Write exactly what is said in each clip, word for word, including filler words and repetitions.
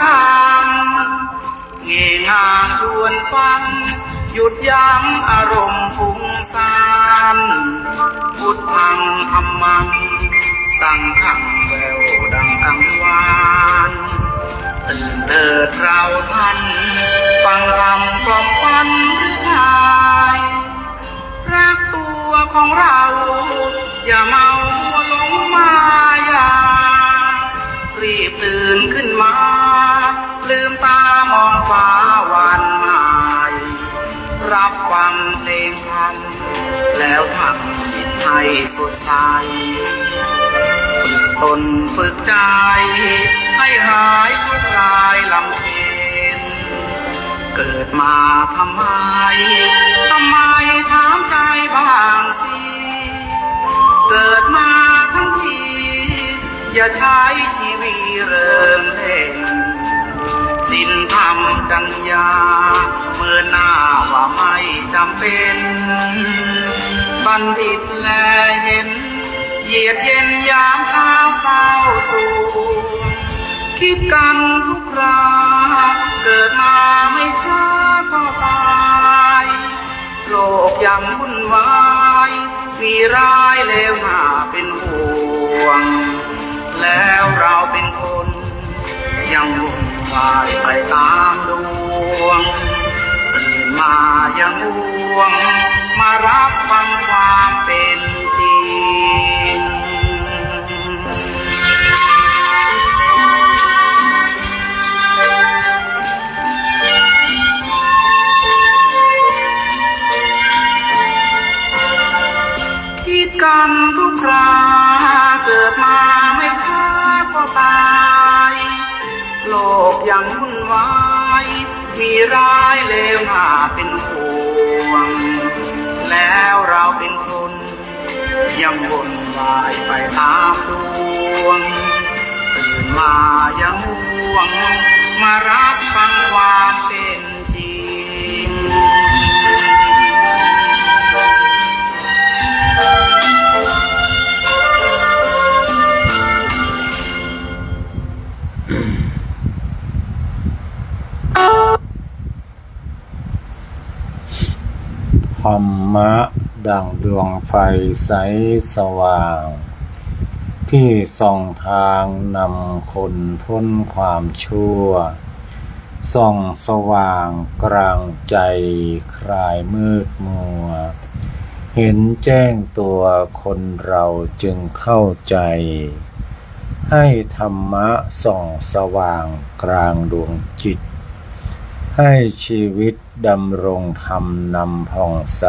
คำ เงยหน้าทวนฟัง หยุดยั้งอารมณ์ฟุ้งซ่าน พุทธังธัมมัง สังฆัง แว่วดังกังวาน ตื่นเถิดเราท่าน ฟังธรรมกล่อมขวัญฤทัย รักตัวของเรา อย่าเมามัวหลงมายา รีบตื่นขึ้นมา ลืมตามองฟ้าวันใหม่ รับฟังเพลงธรรม แล้วทำจิตให้สดใส ฝึกตนฝึกใจ ให้หายทุกข์กายลำเค็ญ เกิดมาทำไม ทำไมถามใจบ้างสิ เกิดมาทั้งที อย่าใช้ชีวิตเริงเร่ง ศีลธรรมจัญญา เมินหน้าว่าไม่จำเป็น บัณฑิตแลเห็น เยือกเย็นยามเช้าเศร้าสลวง คิดกันทุกครา เกิดมาไม่ช้าก็ตาย โลกยังวุ่นวาย มีร้ายเลวน่าเป็นห่วง แล้วเราเป็นคน ยังวุ่นวายไปตามดวง ตื่นมาอย่าง่วง มารับฟังความเป็นจริง คิดกันทุกครา เกิดมาไม่ช้าก็ตาย โลกยังวุ่นวาย มีร้ายเลวน่าเป็นห่วง แล้วเราเป็นคน ยังวุ่นวายไปตามดวง ตื่นมาอย่าง่วง มารับฟังความเป็นจริง ธรรมะดั่งดวงไฟใสสว่าง ที่ส่องทางนำคนพ้นความชั่ว ส่องสว่างกลางใจคลายมืดมัว เห็นแจ้งตัวคนเราจึงเข้าใจ ให้ธรรมะส่องสว่างกลางดวงจิต ให้ชีวิตดำรงธรรมนำผ่องใส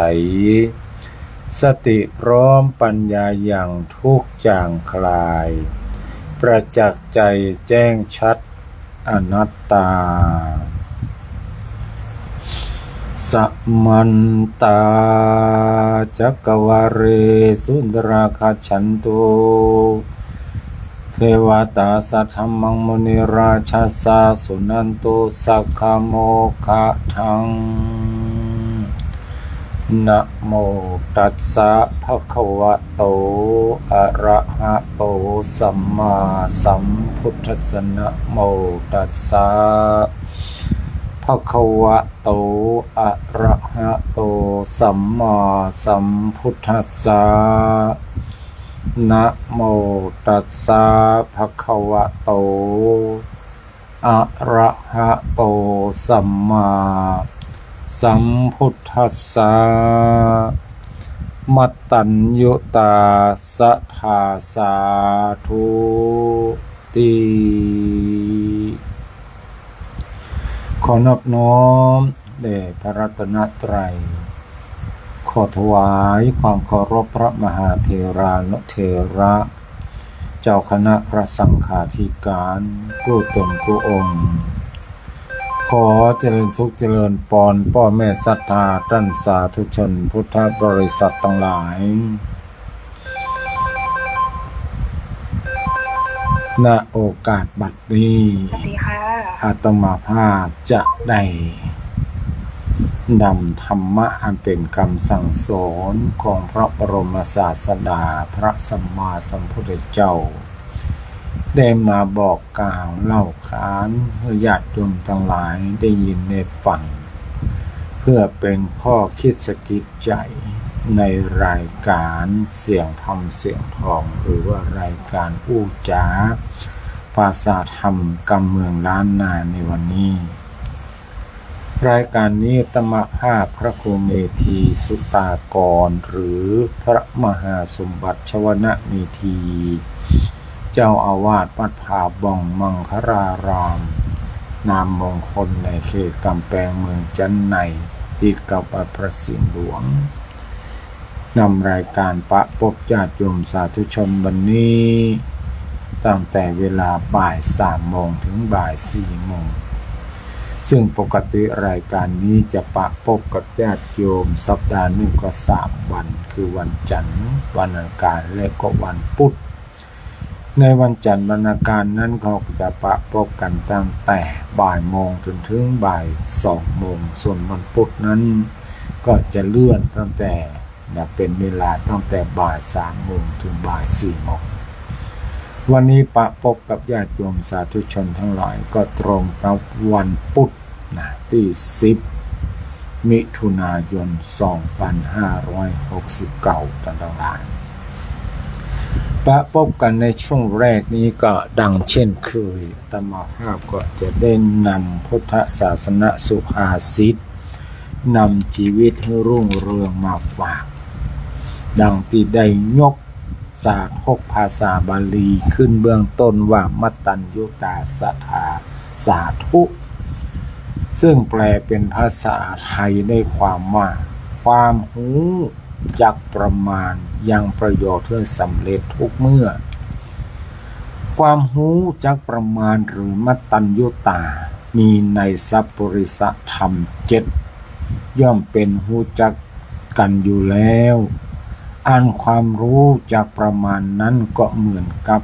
สติพร้อมปัญญายังทุกข์จางคลาย ประจักษ์ใจแจ้งชัดอนัตตา Samantā cakkavāḷesu atrāgacchantu devatā, saddhammaṃ munirājassa suṇantu saggamokkhadaṃ. Namo tassa bhagavato arahato sammāsambuddhassa. Namo tassa bhagavato arahato sammāsambuddhassa. Namo tassa bhagavato arahato sammāsambuddhassa. Mattaññutā sadā sādhuti. ขอนอบน้อมแด่พระรัตนตรัย ขอถวายความเคารพพระมหาเถรานุเถระ เจ้าคณะพระสังฆาธิการกู้ตนกู้องค์ ขอเจริญสุขเจริญปอนป้อแม่ศรัทธาต้านสาธุชนพุทธบริษัทตังหลาย ณ โอกาสบัดนี้ สวัสดีค่ะ อาตมาภาพจะได้นำธรรมะอันเป๋นกำสั่งสอนของพระบรมศาสดาพระสัมมาสัมพุทธเจ้า ได้มาบอกกล่าวเล่าขานหื้อญาติโยมตังหลายได้ยินได้ฟัง เพื่อเป๋นข้อคิดสะกิดใจ๋ในรายก๋านเสียงธรรมเสียงทอง หรือว่ารายก๋านอู้จ๋าภาษาธรรมกำเมืองล้านนาในวันนี้ รายก๋านนี้อาตมาภาพพระครูเมธีสุตากร หรือพระมหาสมบัติชวนเมธี เจ้าอาวาสวัดผาบ่องมังคลาราม นามมงคลในเขตก๋ำแปงเมืองจั๊นใน ติดกับวัดพระสิงห์หลวง นำรายก๋านปะปบญาติโยมสาธุชนวันนี้ ตั้งแต่เวลาบ่ายสามโมงถึงบ่ายสี่โมง ซึ่งปกติรายก๋านนี้จะปะปบกับญาติโยมสัปดาห์หนึ่งก็สามวัน คือวันจันทร์ วันอังคาร และก็วันพุธ ในวันจันทร์วันอังคารนั้นก็จะปะปบกั๋นตั้งแต่บ่ายโมงจนถึงบ่ายสองโมง ส่วนวันพุธนั้นก็จะเลื่อนตั้งแต่ นะ เป๋นเวลาตั้งแต่บ่ายสามโมงถึงบ่ายสี่โมง วันนี้ปะปบกับญาติโยมสาธุชนตังหลายก็ตรงกับวันพุธ นะ ตี้สิบ มิถุนายน สองปันห้าร้อยหกสิบเก้า ต้านตังหลาย ปะปบกั๋นในช่วงแรกนี้ก็ดังเช่นเคย อาตมาภาพก็จะได้นำพุทธศาสนสุภาษิต นำจีวิตหื้อรุ่งเรืองมาฝาก ดังตี้ได้ยกสาธกภาษาบาลีขึ้นเบื้องต้นว่า มัตตัญญูตาสะทาสาธุ ซึ่งแปลเป๋นภาษาไทยได้ความว่า ความฮู้จักประมาณยังประโยชน์หื้อสำเร็จทุกเมื่อ ความฮู้จักประมาณหรือมัตตัญญูตา มีในสัปปุริสธรรมเจ็ด ย่อมเป๋นฮู้จักกั๋นอยู่แล้ว อันความฮู้จักประมาณนั้นก็เหมือนกับ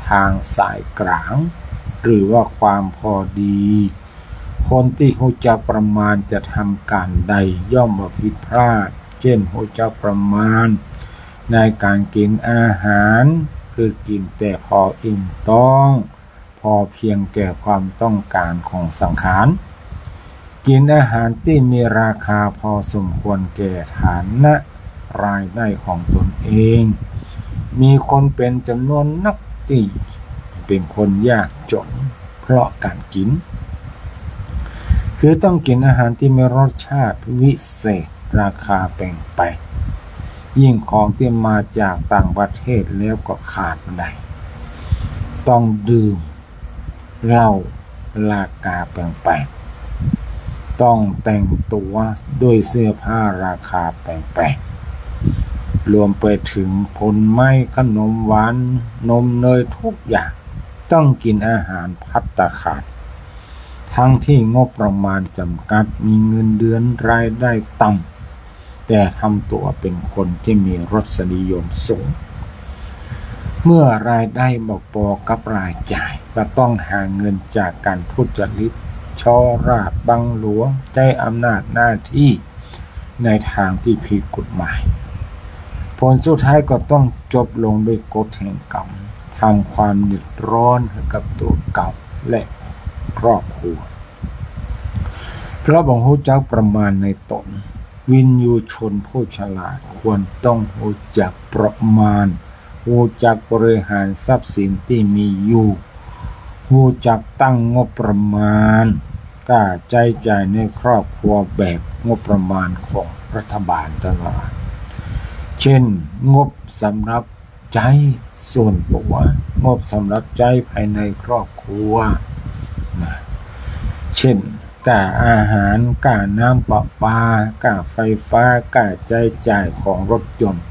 ทางสายก๋าง หรือว่าความพอดี คนตี้ฮู้จักประมาณจะทำก๋านใดย่อมบ่ผิดพลาด เจ้นฮู้จักประมาณในก๋านกิ๋นอาหาร คือกิ๋นแต่พออิ่มต๊อง พอเพียงแก่ความต้องก๋านของสังขาร กิ๋นอาหารตี้มีราคาพอสมควรแก่ฐานะรายได้ของตนเอง มีคนเป๋นจ๋ำนวนนักตี้เป๋นคนยากจ๋นเพราะก๋านกิ๋น คือต้องกิ๋นอาหารตี้มีรสชาติวิเศษ ราคาแปงๆ ยิ่งของตี้มาจากต่างประเทศแล้วก็ขาดบ่ได้ ต้องดื่มเหล้าราคาแปงๆ ต้องแต่งตั๋วด้วยเสื้อผ้าราคาแปงๆ รวมไปถึงผลไม้ ขนมหวาน นมเนย ทุกอย่าง ต้องกิ๋นอาหารภัตตาคาร ทั้งที่งบประมาณจ๋ำกัด มีเงินเดือนรายได้ต่ำ แต่ทำตั๋วเป๋นคนตี้มีรสนิยมสูง เมื่อรายได้บ่ปอกับรายจ่าย ก็ต้องหาเงินจากก๋านทุจริต ฉ้อราษฎร์บังหลวง ใจ๊อำนาจหน้าตี้ในตางตี้ผิดกฎหมาย ผลสุดท้ายก็ต้องจบลงด้วยกฎแห่งกรรม ทำความเดือดร้อนหื้อกับตั๋วเก่าและครอบครัว เพราะบ่ฮู้จักประมาณในต๋น วินยูชนผู้ฉลาดควรต้องฮู้จักประมาณ ฮู้จักบริหารทรัพย์สินตี้มีอยู่ ฮู้จักตั้งงบประมาณ ก้าใจ๊จ่ายในครอบครัวแบบงบประมาณของรัฐบาลตังหลาย เจ้น งบสำหรับใจ๊ส่วนตั๋ว งบสำหรับใจ๊ภายในครอบครัว นะ เจ้น ก้าอาหาร ก้าน้ำประปา ก้าไฟฟ้า ก้าใจ๊จ่ายของรถยนต์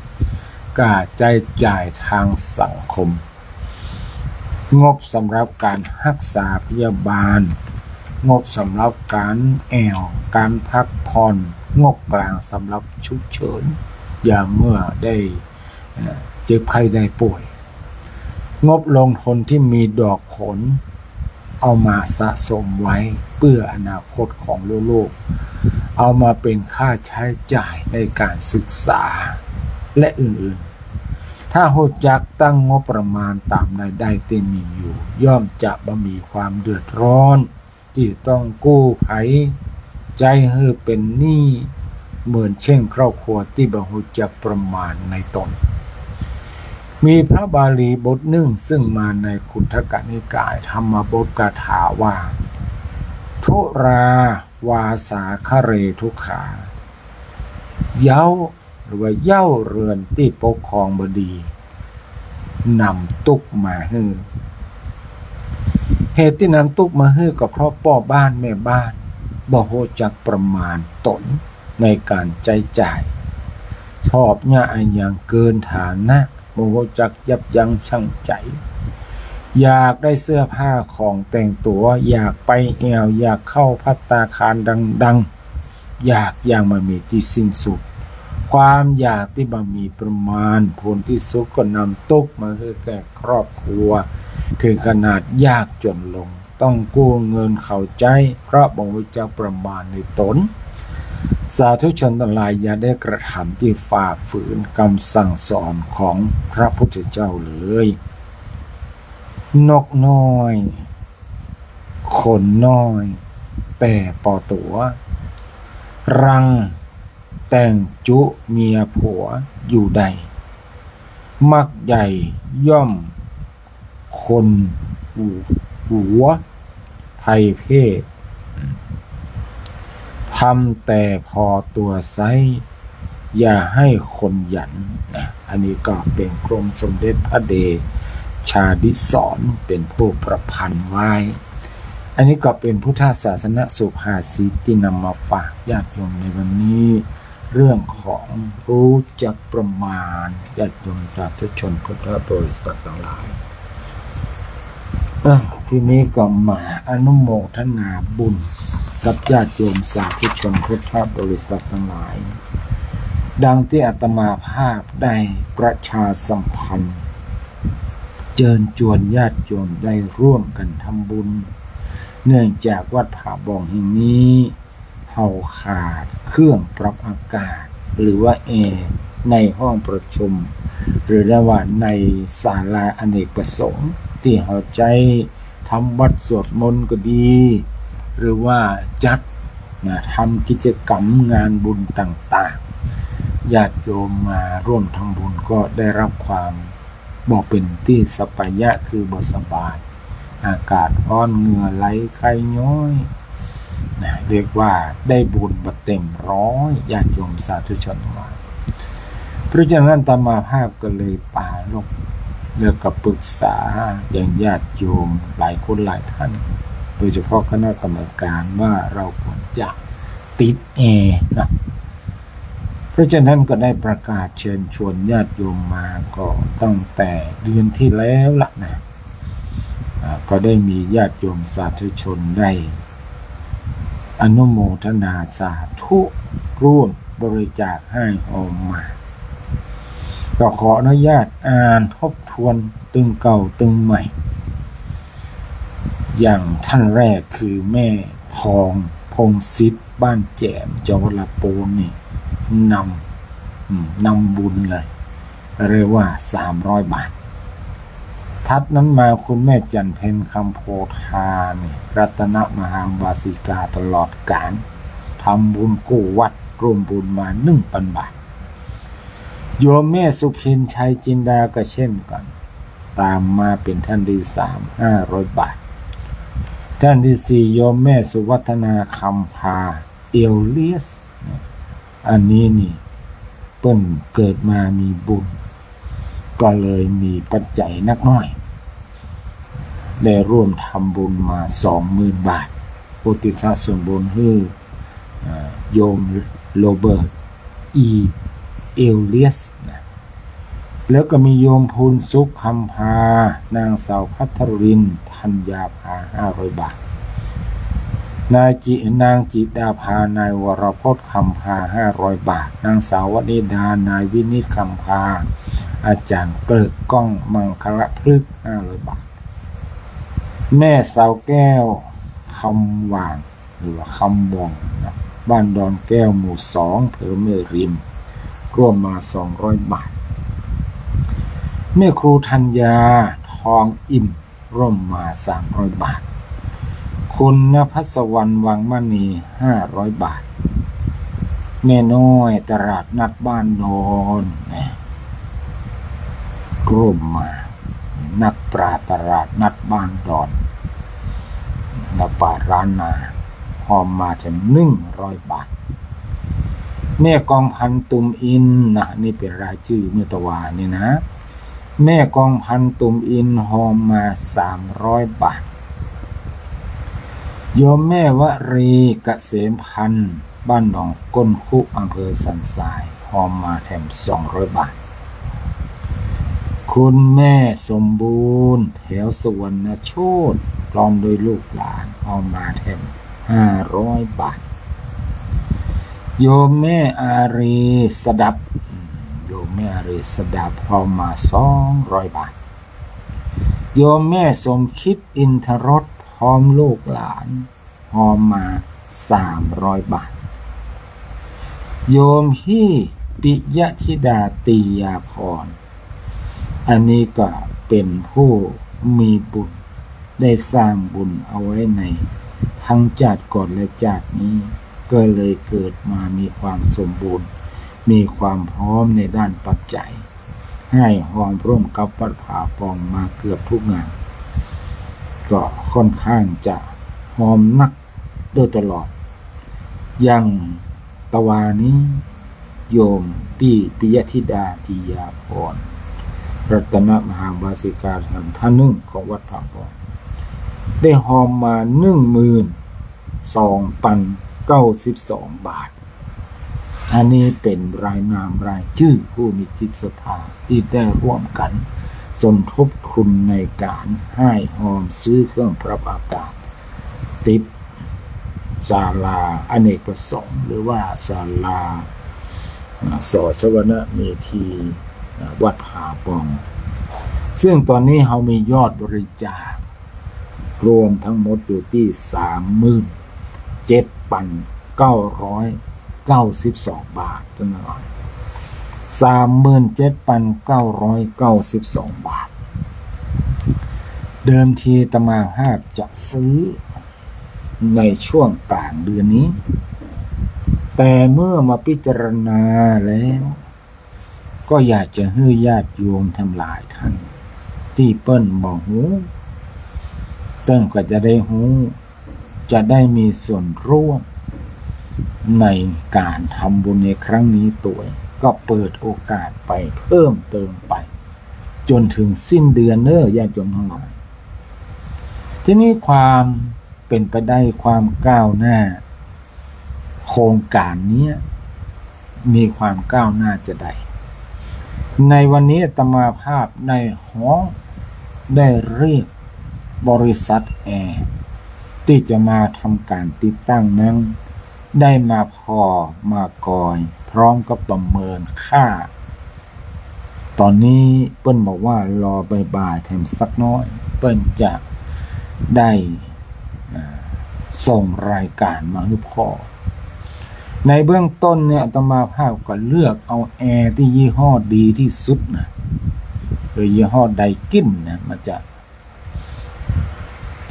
ก้าใจ๊จ่ายตางสังคม งบสำหรับก๋านฮักษาพยาบาล งบสำหรับก๋านแอ่ว ก๋านพักผ่อน งบก๋างสำหรับฉุกเฉิน ยามเมื่อได้ เอ่อ เจ็บไข้ได้ป่วย งบลงทุนตี้มีดอกผล เอามาสะสมไว้เปื้ออนาคตของลูกๆ เอามาเป๋นค่าใจ๊จ่ายในก๋านศึกษา และอื่นๆ ถ้าฮู้จักตั้งงบประมาณต๋ามรายได้ตี้มีอยู่ ย่อมจะบ่มีความเดือดร้อนตี้ต้องกู้ใผ ใจ๊หื้อเป๋นหนี้ เหมือนเช่นครอบครัวตี้บ่ฮู้จักประมาณในต๋น มีพระบาลีบทนึ่งซึ่งมาในคุตทกนิกายธรรมบทกถาว่า ทุราวาสาคะเร ทุกขา เย้า หรือว่าเย้าเฮือนตี้ปกครองบ่ดี นำตุ๊กมาหื้อ เหตุตี้นำตุ๊กมาหื้อก็เพราะป้อบ้านแม่บ้านบ่ฮู้จักประมาณต๋นในก๋านใจ๊จ่าย ชอบเยียะอะหยังเกินฐานะ บ่ฮู้จักยับยั้งชั่งใจ๋ อยากได้เสื้อผ้าของแต่งตั๋ว อยากไปแอ่ว อยากเข้าภัตตาคารดังๆ อยากอย่างบ่มีตี้สิ้นสุด ความอยากตี้บ่มีประมาณ ผลตี้สุดก็นำตุ๊กมาหื้อแก่ครอบครัว เถิงขนาดยากจ๋นลง ต้องกู้เงินเขาใจ๊ เพราะบ่ฮู้จักประมาณในต๋น สาธุชนตังหลาย อย่าได้กระทำตี้ฝ่าฝืนกำสั่งสอนของพระพุทธเจ้าเลย นกน้อย ขนน้อย แต่ปอตั๋ว รังแต่งจุเมียผัวอยู่ใด มักใหญ่ย่อมคนหัวไพเพศ ทำแต่พอตัวไซร้ อย่าให้คนหยัน นะ อันนี้ก็เป๋นกรมสมเด็จพระเดชาธิสรณ์เป๋นผู้ประพันธ์ไว้ อันนี้ก็เป๋นพุทธศาสนสุภาษิตตี้นำมาฝากญาติโยมในวันนี้ เรื่องของรู้จักประมาณ ญาติโยมสาธุชนพุทธบริษัทตังหลาย อ่ะ ทีนี้ก็มาอนุโมทนาบุญกับญาติโยมสาธุชนพุทธบริษัทตังหลาย ดังตี้อาตมาภาพได้ประชาสัมพันธ์ เจิญจวนญาติโยมได้ร่วมกั๋นทำบุญ เนื่องจากวัดผาบ่องแห่งนี้ เฮาขาดเครื่องปรับอากาศ หรือว่าแอร์ในห้องประชุม หรือเรียกว่าในศาลาอเนกประสงค์ ตี้เฮาใจ๊ทำวัตรสวดมนต์ก็ดี หรือว่าจัด นะ ทำกิจกรรมงานบุญต่างๆ ญาติโยมมาร่วมทำบุญก็ได้รับความ บ่เป๋นตี้สบายะ คือบ่สบาย อากาศฮ้อน เหงื่อไหล ไข้ย้อย นะ เรียกว่าได้บุญบ่เต็มร้อย ญาติโยมสาธุชนทั้งหลาย เพราะฉะนั้นอาตมาภาพก็เลยปรารภ แล้วก็ปรึกษายังญาติโยมหลายคนหลายท่าน โดยเฉพาะคณะกรรมการว่าเราควรจะติดแอร์นะ เพราะฉะนั้นก็ได้ประกาศเชิญชวนญาติโยมมาก็ตั้งแต่เดือนที่แล้วละนะ อ่า ก็ได้มีญาติโยมสาธุชนได้อนุโมทนาสาธุร่วมบริจาคหื้อเฮามา ก็ขออนุญาตอ่านทบทวนตึงเก่าตึงใหม่ อย่างท่านแรกคือแม่ทอง พงษ์สิทธิ์ บ้านแจ๋ม จังหวัดลำพูนนี่ นำ อืม นำบุญเลย เรียกว่าสามร้อยบาท ถัดนั้นมาคุณแม่จันเพ็ญ คำโพธานี่ รัตนมหาวาสิกาตลอดกาล ทำบุญกู้วัด ร่วมบุญมาหนึ่งพันบาท โยมแม่สุพิน ชัยจินดาก็เช่นกัน ตามมาเป๋นท่านที่สาม ห้าร้อยบาท ท่านที่สี่ โยมแม่สุวัฒนา คำพา เอลเลียส อันนี้นี่เปิ้นเกิดมามีบุญ ก็เลยมีปัจจัยนักน้อย ได้ร่วมทำบุญมาสองหมื่นบาท อุทิศส่วนบุญหื้อ เอ่อ โยมโรเบิร์ต อี เอลเลียสนะ แล้วก็มีโยมภูนสุข คำพา นางสาวพัทริน ธัญญาภา ห้าร้อยบาท นายจิ นางจิดาภา นายวรพจน์ คำพา ห้าร้อยบาท นางสาววนิดา นายวินิจ คำพา อาจารย์เกริก ก้อง มังคละพฤกษ์ ห้าร้อยบาท แม่สาวแก้ว คำหว่าง หรือว่าคำหว่องนะ บ้านดอนแก้ว หมู่สอง อำเภอแม่ริม ร่วมมาสองร้อยบาท แม่ครูธัญญา ทองอิ่ม ร่วมมา สามร้อยบาท คุณนภัสวรรณ วังมณี ห้าร้อยบาท แม่น้อยตลาดนัดบ้านดอนนะ ร่วมมา นักปราชญ์ตลาดนัดบ้านดอน นักปราชญ์ล้านนา ฮอมมาแถม หนึ่งร้อยบาท แม่กองพัน ตุ่มอินนะ นี่เป๋นรายจื้อเมื่อตะวานี้นะ แม่กองพัน ตุ่มอิน ฮอมมา สามร้อยบาท โยมแม่วรี เกษมพันธ์ บ้านหนองก้นคุ อำเภอสันทราย ฮอมมาแถม สองร้อยบาท คุณแม่สมบูรณ์ แถวสุวรรณโชติ พร้อมด้วยลูกหลาน ฮอมมาแถม ห้าร้อยบาท โยมแม่อารี สดับ อืม โยมแม่อารี สดับ ฮอมมา สองร้อยบาท โยมแม่สมคิด อินทรส พร้อมลูกหลาน ฮอมมา สามร้อยบาท โยมฮี่ ปิยธิดา ตียาพร อันนี้ก็เป๋นผู้มีบุญ ได้สร้างบุญเอาไว้ในทั้งจาติก่อนและจาตินี้ ก็เลยเกิดมามีความสมบูรณ์ มีความพร้อมในด้านปัจจัย ห้ายฮอมร่วมกับวัดผาปองมาเกือบทุกงาน ก็ค่อนข้างจะฮอมนักโดยตลอด อย่างตะวานี้ โยมปี้ ปิยธิดา ตียาพร รัตนมหาอุบาสิกาท่านนึ่งของวัดผาปอง ได้ฮอมมา หนึ่งหมื่นสองปันเก้าสิบสองบาท อันนี้เป๋นรายนามรายจื้อผู้มีจิตศรัทธาตี้ได้ร่วมกั๋นสมทบทุนในก๋านห้ายฮอมซื้อเครื่องปรับอากาศ ติดศาลาอเนกประสงค์ หรือว่าศาลา อ่า สอ ชวนเมธี อ่า วัดผาปอง ซึ่งต๋อนนี้เฮามียอดบริจาครวมทั้งหมดอยู่ตี้ สามหมื่นเจ็ดปันเก้าร้อยเก้าสิบสองบาทเต้านั้น สามหมื่นเจ็ดปันเก้าร้อยเก้าสิบสองบาท เดิมทีอาตมาภาพจะซื้อในช่วงก๋างเดือนนี้ แต่เมื่อมาพิจารณาแล้ว ก็อยากจะหื้อญาติโยมทั้งหลายท่านตี้เปิ้นบ่ฮู้ เปิ้นก็จะได้ฮู้ จะได้มีส่วนร่วมในก๋านทำบุญในครั้งนี้ตวย ก็เปิดโอกาสไปเพิ่มเติมไป จ๋นเถิงสิ้นเดือนเน่อ ญาติโยมทั้งหลาย ทีนี้ความเป๋นไปได้ ความก้าวหน้า โครงก๋านเนี้ยมีความก้าวหน้าจาใด ในวันนี้อาตมาภาพได้ฮ้อง ได้เรียกบริษัทแอร์ตี้จะมาทำก๋านติดตั้งนั้น ได้มาผ่อ มากอย พร้อมกับประเมินค่า ต๋อนนี้เปิ้นบอกว่ารอบ่ายๆ แถมสักน้อย เปิ้นจะได้ อ่า ส่งรายก๋านมาหื้อผ่อ ในเบื้องต้นเนี่ย อาตมาภาพก็เลือกเอาแอร์ตี้ยี่ห้อดีตี้สุดนะ คือยี่ห้อไดกินนะ มันจะ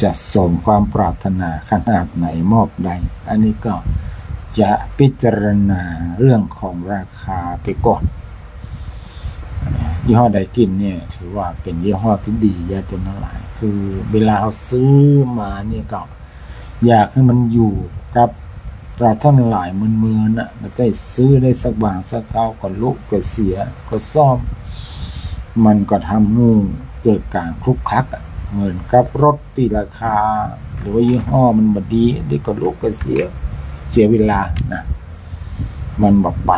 จะสมความปรารถนาขนาดไหนมอบได้ อันนี้ก็จะพิจารณาเรื่องของราคาไปก่อน ยี่ห้อไดกินเนี่ยถือว่าเป๋นยี่ห้อตี้ดี ญาติโยมทั้งหลาย คือเวลาเฮาซื้อมาเนี่ยก็อยากหื้อมันอยู่กับ ตราบเท่าหลายหมื่นๆ น่ะ บ่ใจ้ซื้อได้สักบ่างสักคราวก็ลุก็เสีย ก็ซ่อม มันก็ทำหื้อเกิดก๋านคลุกคลักอะ เหมือนกับรถตี้ราคา หรือว่ายี่ห้อมันบ่ดี เดี๋ยวก็ลุก็เสีย เสียเวลานะ มันบ่ไป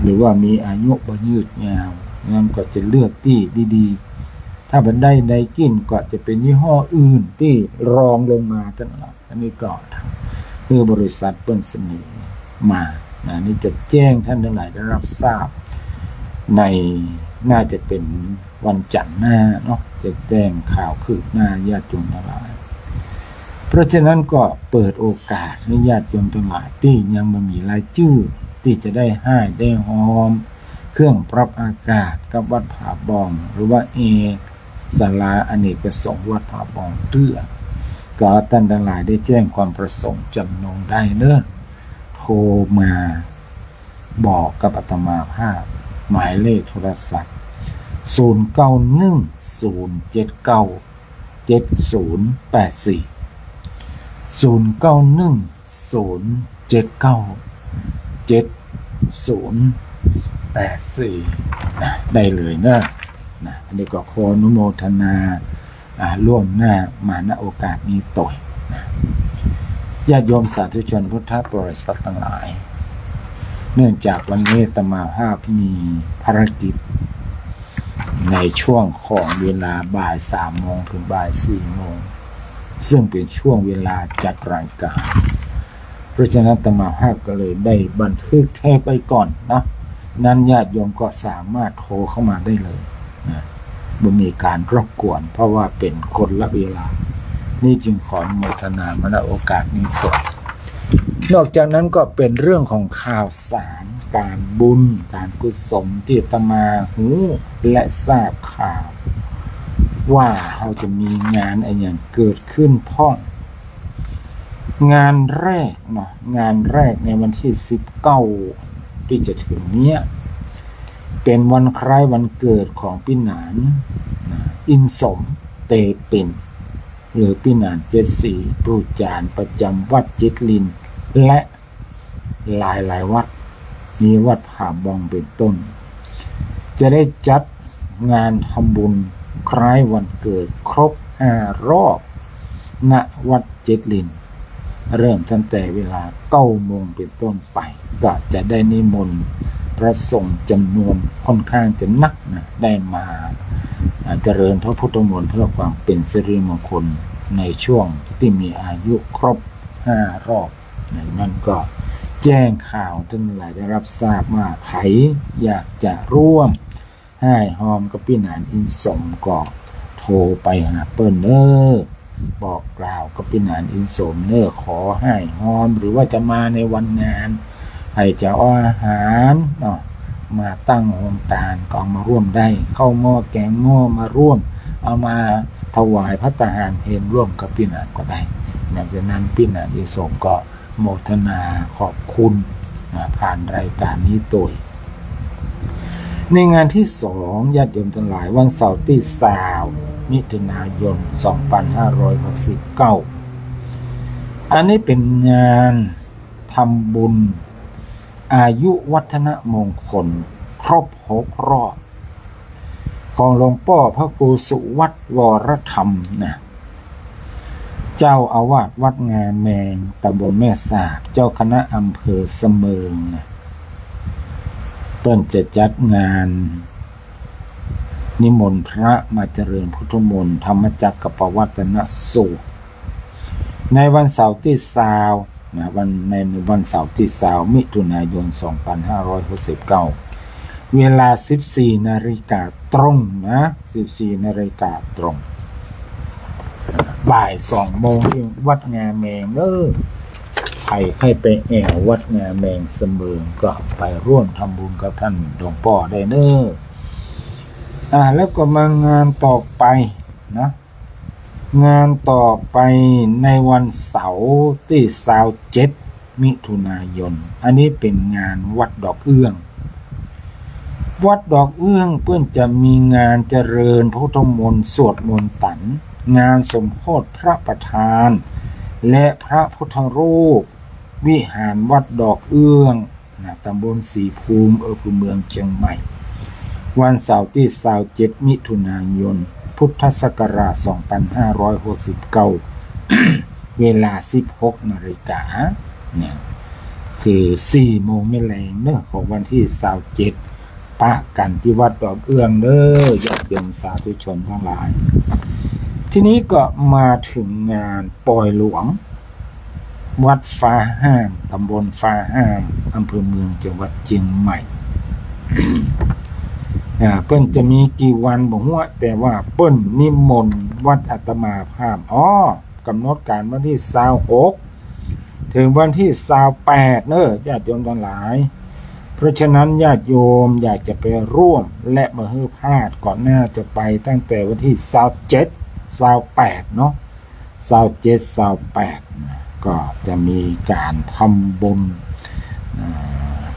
หรือว่ามีอายุบ่ยืดยาว นั้นก็จะเลือกตี้ดีๆ ถ้าบ่ได้ไดกินก็จะเป๋นยี่ห้ออื่นตี้รองลงมาเต้านั้น อันนี้ก็ คือบริษัทเปิ้นเสนอมานะ นี่จะแจ้งท่านทั้งหลายได้รับทราบใน น่าจะเป๋นวันจันทร์หน้าเนาะ จะแจ้งข่าวคืบหน้าญาติโยมทั้งหลาย เพราะฉะนั้นก็เปิดโอกาสหื้อญาติโยมทั้งหลายตี้ยังบ่มีรายจื้อตี้จะได้ห้ายได้ฮอมเค เครื่องปรับอากาศกับวัดผาบอง หรือว่าแอร์ศาลาอเนกประสงค์วัดผาบองเตื้อ ก็ต้านตังหลายได้แจ้งความประสงค์จ๋ำนงได้เนาะ โทรมาบอกกับอาตมาภาพ หมายเลขโทรศัพท์ ศูนย์เก้าหนึ่ง ศูนย์เจ็ดเก้า เจ็ดศูนย์แปดสี่ ศูนย์เก้าหนึ่ง ศูนย์เจ็ดเก้า เจ็ดศูนย์แปดสี่ นะ ได้เลยเนาะ นะ อันนี้ก็ขออนุโมทนา อ่า ล่วงหน้ามา ณ โอกาสนี้ตวย นะ ญาติโยมสาธุชนพุทธบริษัทตังหลาย เนื่องจากวันนี้อาตมาภาพมีภารกิจ ในช่วงของเวลาบ่ายสามโมงถึงบ่ายสี่โมง ซึ่งเป็นช่วงเวลาจัดรายการ เพราะฉะนั้นอาตมาภาพก็เลยได้บันทึกเทปไว้ก่อนเนาะ นั้นญาติโยมก็สามารถโทรเข้ามาได้เลยนะ บ่มีการรบกวน เพราะว่าเป็นคนละเวลา นี่จึงขออนุโมทนามา ณ โอกาสนี้ตวย นอกจากนั้นก็เป็นเรื่องของข่าวสาร ก๋านบุญ ก๋านกุศลตี้อาตมาฮู้และทราบข่าว ว่าเฮาจะมีงานอะหยังเกิดขึ้นพ่อง งานแรกเนาะ งานแรกในวันตี้สิบเก้าตี้จะเถิงเนี้ย เป๋นวันคล้ายวันเกิดของปี้หนาน นะ อินสม เตปิ่น หรือปี้หนานเจ็ดสี ครูจ๋ารย์ประจ๋ำวัดจิตรลิน และหลายๆ วัด มีวัดผาบองเป๋นต้น จะได้จัดงานทำบุญคล้ายวันเกิดครบห้ารอบ ณ วัดจิตรลิน เริ่มตั้งแต่เวลาเก้าโมงเป๋นต้นไป ก็จะได้นิมนต์พระสงฆ์จ๋ำนวนค่อนข้างจะนักนะ ได้มา อ่า เจริญพระพุทธมนต์เพื่อความเป๋นสิริมงคลในช่วงตี้มีอายุครบห้ารอบ นะ นั้นก็แจ้งข่าวต้านตังหลายได้ฮับทราบว่า ใผอยากจะร่วม ฮ่ายฮอมกับปี้หนานอินสมก็โทรไปหาเปิ้นเน้อ บอกกล่าวกับปี้หนานอินสมเน้อ ขอฮ่ายฮอม หรือว่าจะมาในวันงาน ใผจะเอาอาหารเนาะ มาตั้งโฮงตานก็เอามาร่วมได้ ข้าวหม้อแกงหม้อมาร่วม เอามาถวายภัตตาหารเพลร่วมกับปี้หนานก็ได้ หลังจากนั้นปี้หนานอินสมก็ โมทนาขอบคุณ นะ ผ่านรายการนี้ตวย ในงานตี้สอง ญาติโยมตังหลาย วันเสาร์ตี้ซาว มิถุนายน สองปันห้าร้อยหกสิบเก้า อันนี้เป๋นงานทำบุญอายุวัฒนมงคลครบหกรอบ ของหลวงป้อพระครูสุวัฒน์วรธรรมนะ เจ้าอาวาสวัดงาแมง ตำบลแม่สาบ เจ้าคณะอำเภอเสมิงนะ เปิ้นจะจัดงานนิมนต์พระมาเจริญพุทธมนต์ ธรรมจักรกัปปวัตตนสูตร ในวันเสาร์ตี้ซาว นะ วัน ใน ในวันเสาร์ตี้ซาว มิถุนายน สองปันห้าร้อยหกสิบเก้า เวลาสิบสี่นาฬิกาตรงนะ สิบสี่นาฬิกาตรง บ่ายสองโมงตี้วัดงาแมงเน้อ ใผใค่ไปแอ่ววัดงาแมงเสมิงก็ไปร่วมทำบุญกับต้านหลวงป้อได้เน้อ อ่า แล้วก็มางานต่อไปนะ งานต่อไปในวันเสาร์ตี้ซาวเจ็ด มิถุนายน อันนี้เป๋นงานวัดดอกเอื้อง วัดดอกเอื้องเปิ้นจะมีงานเจริญพุทธมนต์สวดมนต์ตัน งานสมโภชพระประธาน และพระพุทธรูป วิหารวัดดอกเอื้อง นะ ตำบลศรีภูมิ อำเภอเมืองเจียงใหม่ วันเสาร์ตี้ซาวเจ็ด มิถุนายน พุทธศักราช สองปันห้าร้อยหกสิบเก้า เวลาสิบหกนาฬิกา เนี่ย คือสี่โมงแม่แลงเนาะ ของวันตี้ซาวเจ็ด ปะกั๋นตี้วัดดอกเอื้องเน้อ ญาติโยมสาธุชนตังหลาย ทีนี้ก็มาเถิงงานปอยหลวง วัดฟ้าห้าม ตำบลฟ้าห้าม อำเภอเมือง จังหวัดเจียงใหม่ อ่า เปิ้นจะมีกี่วันบ่ฮู้ แต่ว่าเปิ้นนิมนต์วัดอาตมาภาพ อ้อ ก๋ำหนดก๋านวันตี้ซาวหก เถิงวันตี้ซาวแปดเน้อ ญาติโยมตังหลาย เพราะฉะนั้นญาติโยมอยากจะไปร่วมและบ่หื้อพลาด ก็น่าจะไปตั้งแต่วันตี้ซาวเจ็ด ซาวแปดเนาะ ซาวเจ็ด ซาวแปดนะ ก็จะมีก๋านทำบุญ อ่า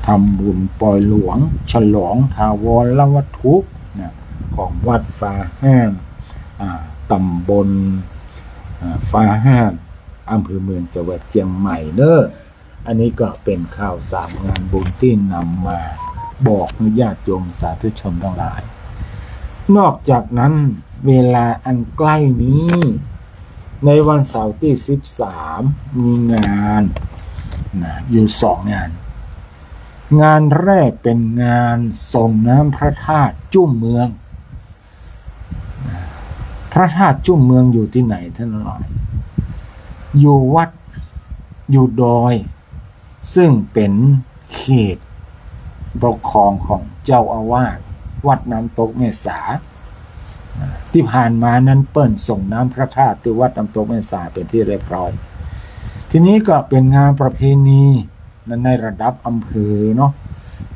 ทำบุญปอยหลวง ฉลองถาวรวัตถุนะ ของวัดฟ้าห้าม อ่า ตำบล อ่า ฟ้าห้าม อำเภอเมือง จังหวัดเจียงใหม่เน้อ อันนี้ก็เป๋นข่าวสารงานบุญตี้นำมาบอกหื้อญาติโยมสาธุชนตังหลาย นอกจากนั้นเวลาอันใก้นี้ ในวันเสาร์ตี้สิบสาม มีงานนะ อยู่สองงาน งานแรกเป๋นงานส่งน้ำพระธาตุจุ่มเมือง พระธาตุจุ่มเมืองอยู่ตี้ไหนท่านทั้งหลาย อยู่วัด อยู่ดอย ซึ่งเป๋นเขตปกครองของเจ้าอาวาสวัดน้ำตกแม่สา ตี้ผ่านมานั้นเปิ้นส่งน้ำพระธาตุตี้วัดน้ำตกแม่สาเป๋นตี้เรียบร้อย ทีนี้ก็เป๋นงานประเพณี ในระดับอำเภอเนาะ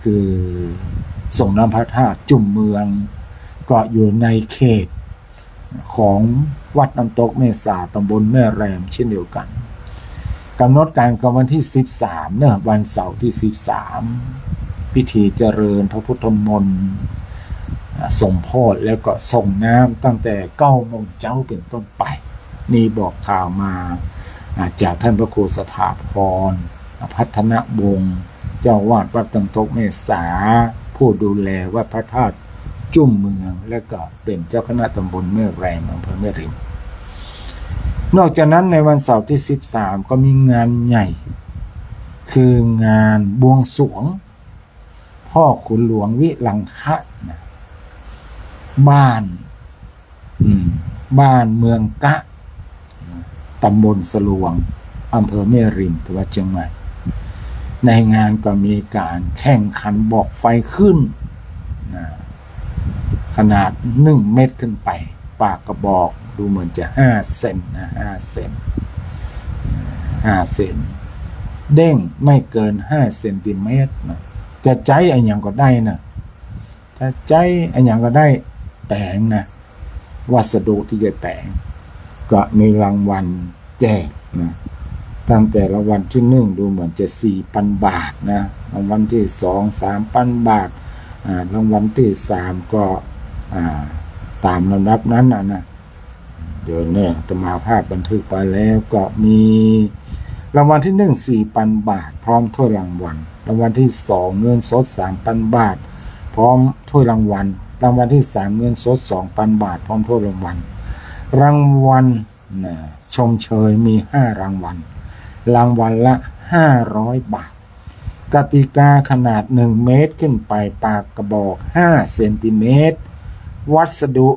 คือส่งน้ำพระธาตุจุ่มเมือง ก็อยู่ในเขตของวัดน้ำตกแม่สา ตำบลแม่แรมเช่นเดียวกั๋น ก๋ำหนดก๋านก็วันตี้สิบสามเนาะ วันเสาร์ตี้สิบสาม พิธีเจริญพระพุทธมนต์ อ่า สมโภช แล้วก็ส่งน้ำตั้งแต่เก้าโมงเจ๊าเป๋นต้นไป นี่บอกข่าวมา อ่า จากท่านพระครูสถาพร พัฒนวงศ์ เจ้าอาวาสวัดน้ำตกแม่สา ผู้ดูแลวัดพระธาตุจุ่มเมือง และก็เป๋นเจ้าคณะตำบลแม่แรม อำเภอแม่ริม นอกจากนั้นในวันเสาร์ตี้สิบสาม ก็มีงานใหญ่ คืองานบวงสรวง พ่อขุนหลวงวิรังคะนะ บ้าน อืม บ้านเมืองกะ ตำบลสะลวง อำเภอแม่ริม จังหวัดเจียงใหม่ ในงานก็มีก๋านแข่งขันบอกไฟขึ้นนะ ขนาดหนึ่งเมตรขึ้นไป ปากกระบอกดูเหมือนจะห้าเซนนะ ห้าเซน ห้าเซน เด้งไม่เกินห้าเซนติเมตรนะ จะใจ๊อะหยังก็ได้นะ จะใจ๊อะหยังก็ได้แป๋งนะ วัสดุตี้จะแป๋ง ก็มีรางวัลแจกนะ ตั้งแต่รางวัลตี้หนึ่งดูเหมือนจะสี่ปันบาทนะ รางวัลตี้สองสามปันบาท อ่า รางวัลตี้สามก็ อ่า ต๋ามลำดับนั้นน่ะนะ เดี๋ยวเนี่ยอาตมาภาพบันทึกไปแล้ว ก็มีรางวัลตี้หนึ่งสี่ปันบาท พร้อมถ้วยรางวัล รางวัลตี้สองเงินสดสามปันบาท พร้อมถ้วยรางวัล รางวัลตี้สามเงินสดสองปันบาท พร้อมถ้วยรางวัล รางวัล นะ ชมเชยมีห้ารางวัล รางวัลละห้าร้อยบาท กติกาขนาดหนึ่งเมตรขึ้นไป ปากกระบอกห้าเซนติเมตร วัสดุ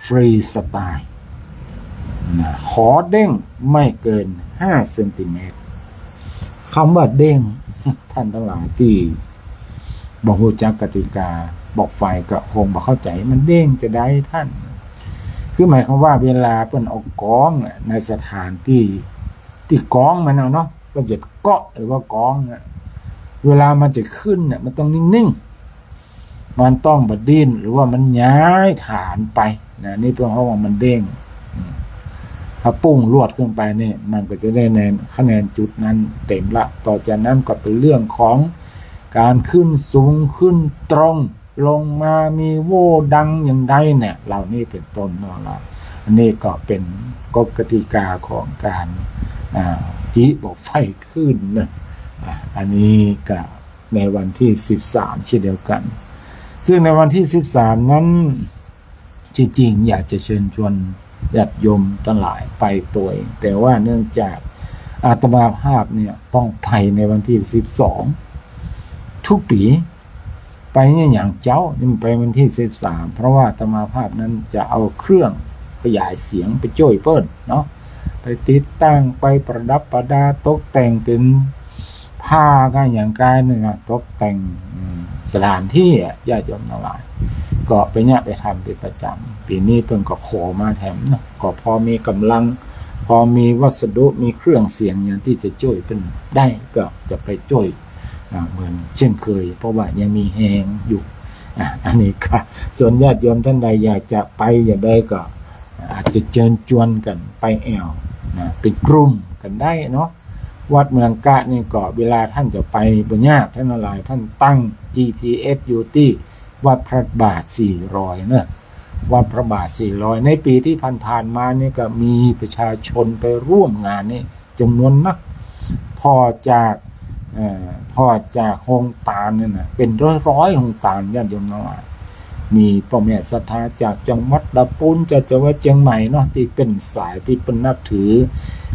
ฟรีสไตล์ นะ ขอเด้งไม่เกินห้าเซนติเมตร กำว่าเด้ง ท่านตังหลายตี้บ่ฮู้จักกติกาบอกไฟก็คงบ่เข้าใจ๋ มันเด้งจะใดท่าน คือหมายความว่าเวลาเปิ้นเอากองอะ ในสถานตี้ ตี้กองมันเอาเนาะ เปิ้นจะเกาะหรือว่ากองอะ เวลามันจะขึ้นเนี่ย มันต้องนิ่งๆ มันต้องบ่ดิ้น หรือว่ามันย้ายฐานไปนะ นี่เปิ้นฮ้องว่ามันเด้ง อืม ถ้าปุ้งลวดขึ้นไปนี่ มันก็จะได้แนน คะแนนจุดนั้นเต็มละ ต่อจากนั้นก็เป๋นเรื่องของก๋านขึ้นสูงขึ้นตรง ลงมามีโว่ดังอย่างใดเนี่ย เหล่านี้เป๋นต้นเนาะละ อันนี้ก็เป๋นกฎกติกาของก๋าน อ่า จี๊บอกไฟขึ้นนะ อ่า อันนี้ก็ในวันตี้สิบสามเช่นเดียวกั๋น ซึ่งในวันตี้สิบสามนั้น จริงๆ อยากจะเชิญชวนญาติโยมตังหลายไปตวย แต่ว่าเนื่องจากอาตมาภาพเนี่ยต้องไปในวันตี้สิบสอง ทุกปี๋ ไปเนี่ยอย่างเจ๊า นี่มันไปวันตี้สิบสาม เพราะว่าอาตมาภาพนั้นจะเอาเครื่องขยายเสียงไปจ้วยเปิ้นเนาะ ไปติดตั้ง ไปประดับประดาตกแต่งเป๋น ผ้าก็อย่างกายนึ่งอะ ตกแต่ง อืม สถานตี้อะ ญาติโยมตังหลาย ก็ไปเนี่ยไปทำเป๋นประจ๋ำ ปี๋นี้เปิ้นก็ขอมาแถมเนาะ ก็พอมีก๋ำลัง พอมีวัสดุ มีเครื่องเสียงอย่างตี้จะจ้วยเปิ้นได้ ก็จะไปจ้วย อ่า เหมือนเช่นเคย เพราะว่ายังมีแฮงอยู่ อ่า อันนี้ก็ ส่วนญาติโยมท่านใดอยากจะไปอย่างใดก็ อาจจะเจิญจวนกั๋นไปแอ่ว นะ เป๋นกลุ่มกั๋นได้เนาะ วัดเมืองกะนี่ก็ เวลาท่านจะไปบ่ยาก ท่านทั้งหลาย ท่านตั้ง จีพีเอส อยู่ตี้วัดพระบาทสี่ร้อยเนาะ วัดพระบาทสี่ร้อย ในปี๋ตี้ผ่านๆ มานี่ก็มีประชาชนไปร่วมงานนี้จ๋ำนวนนัก ผ่อจาก เอ่อ ผ่อจากโฮงตานนี่นะ เป๋นร้อยๆ โฮงตาน ญาติโยมทั้งหลาย มีป้อแม่ศรัทธาจากจังหวัดตะปูน จากจังหวัดเจียงใหม่เนาะ ตี้เปิ้นสายตี้เปิ้นนับถือ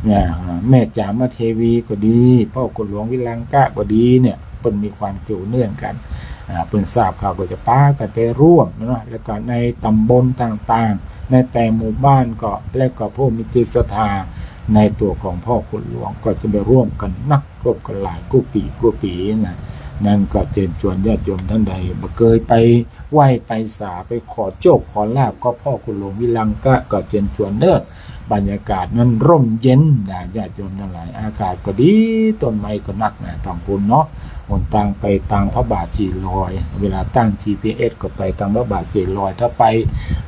เนี่ย แม่จ๋ามเทวีก็ดี พ่อขุนหลวงวิรังกะก็ดีเนี่ย เปิ้นมีความเกี่ยวเนื่องกั๋น อ่า เปิ้นทราบข่าวก็จะปากั๋นไปร่วมเนาะ แล้วก็ในต๋ำบลต่างๆ ในแต่หมู่บ้านก็ แล้วก็ผู้มีจิตศรัทธาในตั๋วของพ่อขุนหลวงก็จะไปร่วมกั๋นนัก ร่วมกั๋นหลายกู้ปี๋กู้ปี๋นะ นั้นก็เจิญจวนญาติโยมท่านใดบ่เกยไปไหว้ไปสาไปขอโจคขอลาภกับพ่อขุนหลวงวิรังกะ ก็เจิญจวนเน้อ บรรยากาศนั้นร่มเย็นนะ ญาติโยมทั้งหลาย อากาศก็ดี ต้นไม้ก็นักนะ ตางปูนเนาะ หนตางไปตางพระบาทสี่ร้อย เวลาตั้ง จีพีเอส ก็ไปตางพระบาทสี่ร้อย ถ้าไป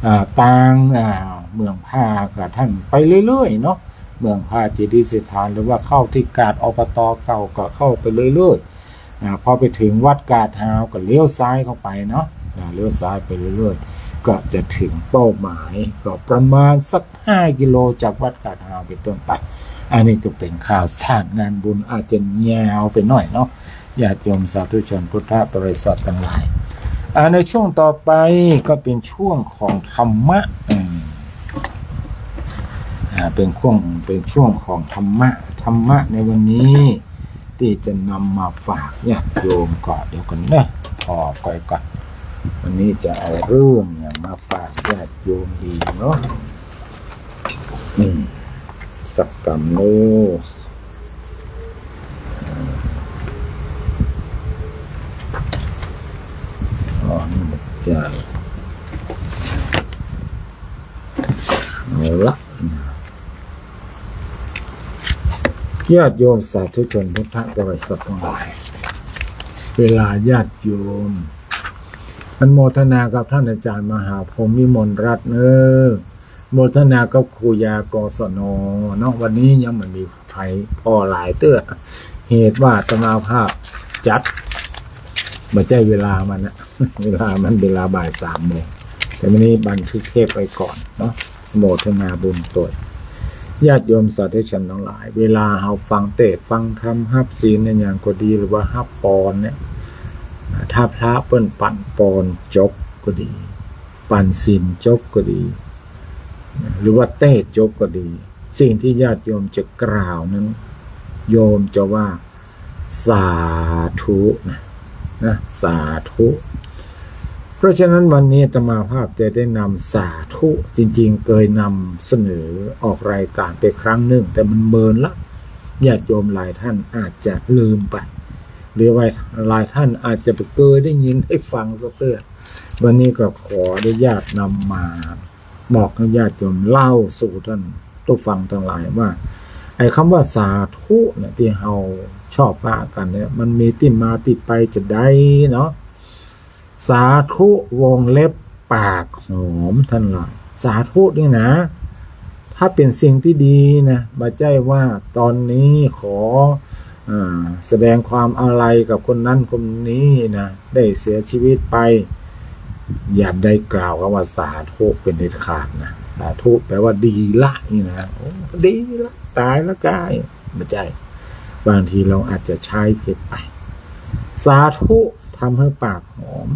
อ่า ตาง อ่า เมืองพาก็ท่านไปเรื่อยๆ เนาะ เมืองพาเจดีย์สถาน หรือว่าเข้าตี้กาด อปต. เก่าก็เข้าไปเรื่อยๆ อ่า พอไปเถิงวัดกาดฮาวก็เลี้ยวซ้ายเข้าไปเนาะ อ่า เลี้ยวซ้ายไปเรื่อยๆ ก็จะเถิงเป้าหมาย ก็ประมาณสักห้ากิโลจากวัดกาดฮาวเป๋นต้นไป อันนี้ก็เป๋นข่าวสารงานบุญ อาจจะยาวไปหน่อยเนาะ ญาติโยมสาธุชนพุทธบริษัทตังหลาย อ่า ในช่วงต่อไปก็เป๋นช่วงของธรรมะ อืม อ่า เป๋นช่วง เป๋นช่วงของธรรมะ ธรรมะในวันนี้ตี้จะนำมาฝากญาติโยมก็ เดี๋ยวก่อนเนาะ ผ่อไปก่อน วันนี้จะเอาเรื่องหยังมาฝากญาติโยมดีเนาะ อืม สักกำเนาะ อ๋อ นี่มันจะ เอาละ ญาติโยมสาธุชนพุทธบริษัทตังหลาย เวลาญาติโยม อนุโมทนากับท่านอาจารย์มหาพรหมวิมลรัตน์เน้อ โมทนากับครูยา กศน เนาะ วันนี้ยังบ่มีใผผ่อหลายเตื้อ เหตุว่าอาตมาภาพจัด บ่ใจ้เวลามันนะ เวลามันเวลาบ่ายสามโมง แต่วันนี้บันทึกเทปไว้ก่อนเนาะ โมทนาบุญตวย ญาติโยมสาธุชนทั้งหลาย เวลาเฮาฟังเตสน์ฟังธรรม ฮับศีลในหยังก็ดี หรือว่าฮับปอนเนี่ย ถ้าพระเปิ้นปั๋นปอนจบก็ดี ปั๋นศีลจบก็ดี หรือว่าเตสน์จบก็ดี สิ่งที่ญาติโยมจะกล่าวนั้น โยมจะว่า สาธุนะ นะ สาธุ เพราะฉะนั้นวันนี้อาตมาภาพจะได้นำสาธุ จริงๆ เกยนำเสนอออกรายการไปครั้งหนึ่ง แต่มันเมินละ ญาติโยมหลายท่านอาจจะลืมไป หรือว่าหลายท่านอาจจะบ่เกยได้ยินได้ฟังสักเตื้อ วันนี้ก็ขออนุญาตนำมา บอกให้ญาติโยมเล่าสู่ท่านผู้ฟังทั้งหลายว่า ไอ้กำว่าสาธุเนี่ย ตี้เฮาชอบว่ากั๋นเนี่ย มันมีตี้มาตี้ไปจาใดเนาะ สาธุ วงเล็บ ปากหอม ท่านว่า สาธุนี่นะ ถ้าเป๋นสิ่งตี้ดีนะ บ่ใจ้ว่าต๋อนนี้ขอ อ่า แสดงความอาลัยกับคนนั้นคนนี้นะ ได้เสียชีวิตไป อย่าได้กล่าวกำว่าสาธุเป๋นเด็ดขาดนะ สาธุแปลว่าดีละนี่นะ โอ้ ดีละ ต๋ายละก้า บ่ใจ้ บางทีเฮาอาจจะใจ๊ผิดไป สาธุทำให้ปากหอม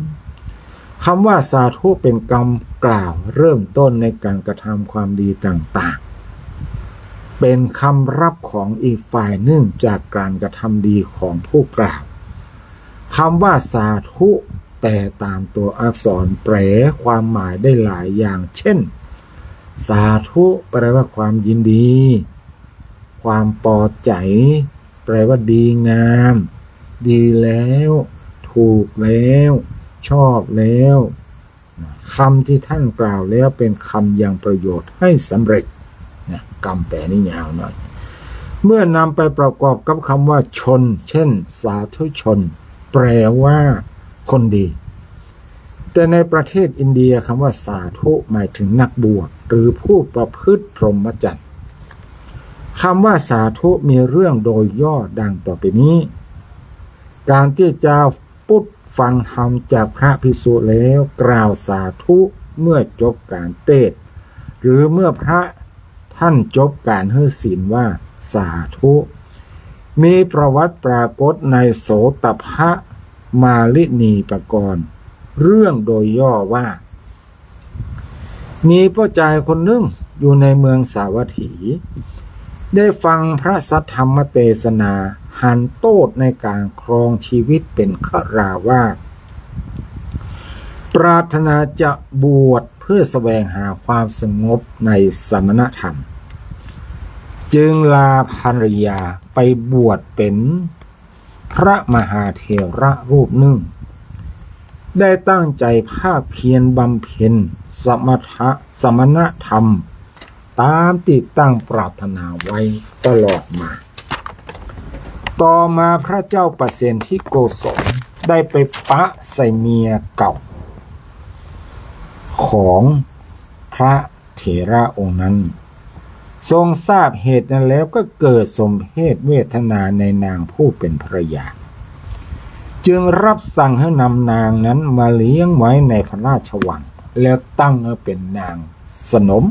กำว่าสาธุเป๋นกำกล่าวเริ่มต้นในก๋านกระทำความดีต่างๆ เป๋นกำรับของอีกฝ่ายนึ่งจากก๋านกระทำดีของผู้กล่าว กำว่าสาธุแปลต๋ามตั๋วอักษรแปลความหมายได้หลายอย่าง เช่น สาธุแปลว่าความยินดี ความปอใจ๋ แปลว่าดีงาม ดีแล้ว ถูกแล้ว ชอบแล้ว กำตี้ท่านกล่าวแล้วเป๋นกำยังประโยชน์ให้สำเร็จ นะ กำแปลนี่ยาวหน่อย เมื่อนำไปประกอบกับคำว่าชน เช่น สาธุชน แปลว่าคนดี แต่ในประเทศอินเดียคำว่าสาธุหมายถึงนักบวชหรือผู้ประพฤติพรหมจรรย์ คำว่าสาธุมีเรื่องโดยย่อดังต่อไปนี้ การที่จะปุดฟังธรรมจากพระภิกษุแล้วกล่าวสาธุเมื่อจบการเตสน์ หรือเมื่อพระท่านจบการหื้อศีลว่าสาธุ มีประวัติปรากฏในโสตพมาลินีปกรณ์ เรื่องโดยย่อว่า มีป้อจายคนนึ่งอยู่ในเมืองสาวัตถี ได้ฟังพระสัทธรรมเตสนา หันโต้ษในก๋านครองจีวิตเป๋นฆราวาส ปรารถนาจะบวชเพื่อแสวงหาความสงบในสมณธรรม จึงลาภรรยาไปบวชเป๋น พระมหาเถระรูปนึ่ง ได้ตั้งใจ๋ภาคเพียรบำเพ็ญสมถะ สมณธรรม ต๋ามตี้ตั้งปรารถนาไว้ตลอดมา ต่อมาพระเจ้าปเสนทิโกศลได้ไปปะใส่เมียเก่า ของพระ เถระองค์นั้น ทรงทราบเหตุนั้นแล้วก็เกิดสมเพชเวทนาในนางผู้เป๋นภรรยา จึงรับสั่งหื้อนำนางนั้นมาเลี้ยงไว้ในพระราชวัง แล้วตั้งหื้อเป๋นนางสนม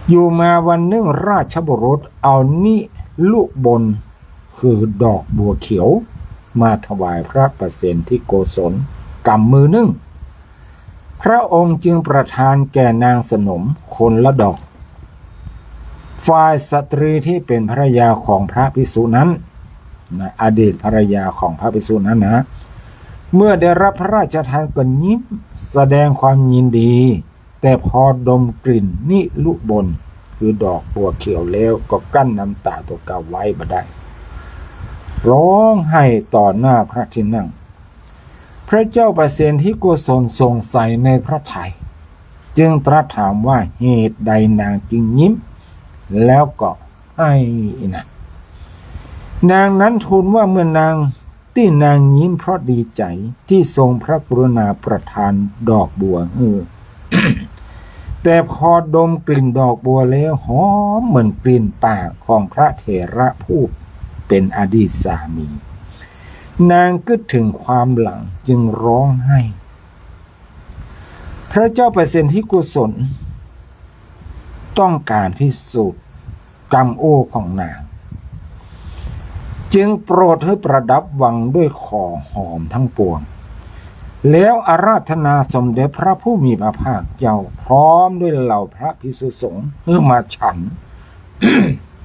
อยู่มาวันนึ่งราชบุรุษเอานิลุบล คือดอกบัวเขียว มาถวายพระปเสนทิโกศลกำมือนึ่ง พระองค์จึงประทานแก่นางสนมคนละดอก ฝ่ายสตรีที่เป๋นภรรยาของพระภิกษุนั้นนะ อดีตภรรยาของพระภิกษุนั้นนะ เมื่อได้รับพระราชทานก็ยิ้มแสดงความยินดี แต่พอดมกลิ่นนิลุบล คือดอกบัวเขียวแล้วก็กั้นน้ำต๋าตั๋วเก่าไว้บ่ได้ ร้องไห้ต่อหน้าพระที่นั่ง พระเจ้าปเสนทิโกศลสงสัยในพระทัย จึงตรัสถามว่าเหตุใดนางจึงยิ้ม แล้วก็ไห้นะ นางนั้นทูลว่าเมื่อนาง ตี้นางยิ้มเพราะดีใจ๋ที่ทรงพระกรุณาประทานดอกบัวหื้อ แต่พอดมกลิ่นดอกบัวแล้วหอมเหมือนกลิ่นปากของพระเถระผู้เป๋นอดีตสามี นางกึ๊ดเถิงความหลังจึงร้องไห้ พระเจ้าปเสนทิโกศลต้องก๋านพิสูจน์ กำอู้ของนาง จึงโปรดหื้อประดับวังด้วยของหอมทั้งปวง แล้วอาราธนาสมเด็จพระผู้มีพระภาคเจ้าพร้อมด้วยเหล่าพระภิกษุสงฆ์หื้อมาฉัน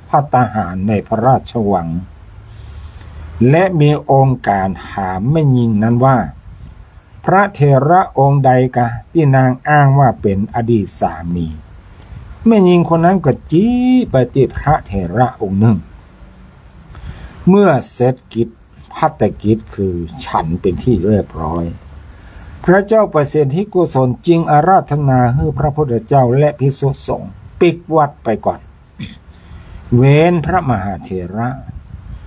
ภัตตาหารในพระราชวัง และมีองค์การถามแม่ญิงนั้นว่า พระเถระองค์ใดกาตี้นางอ้างว่าเป๋นอดีตสามี แม่ญิงคนนั้นก็จี๊ไปตี้พระเถระองค์นึ่ง เมื่อเสร็จกิจภัตตกิจคือฉันเป๋นที่เรียบร้อย พระเจ้าปเสนทิโกศลจึงอาราธนาหื้อพระพุทธเจ้าและภิกษุสงฆ์ปิดวัตรไปก่อน เว้นพระมหาเถระ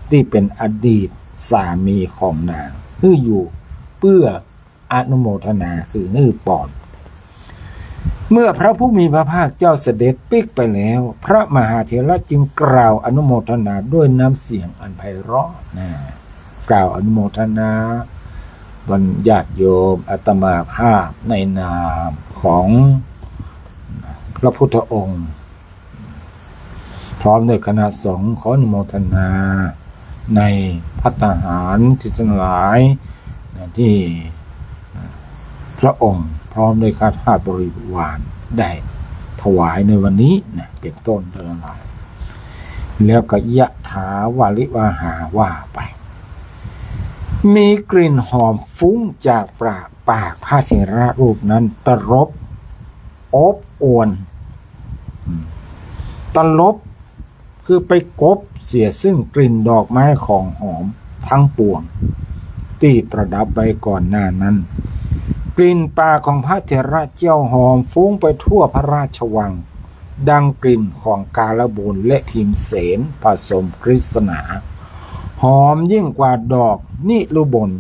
ตี้เป๋นอดีตสามีของนางหื้ออยู่เปื้ออนุโมทนาคือหื้อปอน เมื่อพระผู้มีพระภาคเจ้าเสด็จปิ๊กไปแล้ว พระมหาเถระจึงกล่าวอนุโมทนาด้วยน้ำเสียงอันไพเราะนะ กล่าวอนุโมทนาบรรดาญาติโยมอาตมาภาพในนามของพระพุทธองค์ พร้อมด้วยคณะสงฆ์ขออนุโมทนาในภัตตาหารที่ทั้งหลายนะ ที่พระองค์พร้อมด้วยข้าทาสบริวารได้ถวายในวันนี้นะ เป๋นต้นทั้งหลาย แล้วก็ยะถาวาริวหาว่าไป มีกลิ่นหอมฟุ้งจากปาก ปากพระเถระรูปนั้นตลบอบอวล อืม ตลบ คือไปกลบเสียซึ่งกลิ่นดอกไม้ของหอมทั้งปวง ตี้ประดับไว้ก่อนหน้านั้น กลิ่นปากของพระเถระเจ้าหอมฟุ้งไปทั่วพระราชวัง ดังกลิ่นของกาลบูลและพิมเสนผสมกฤษณา หอมยิ่งกว่าดอกนิรุบล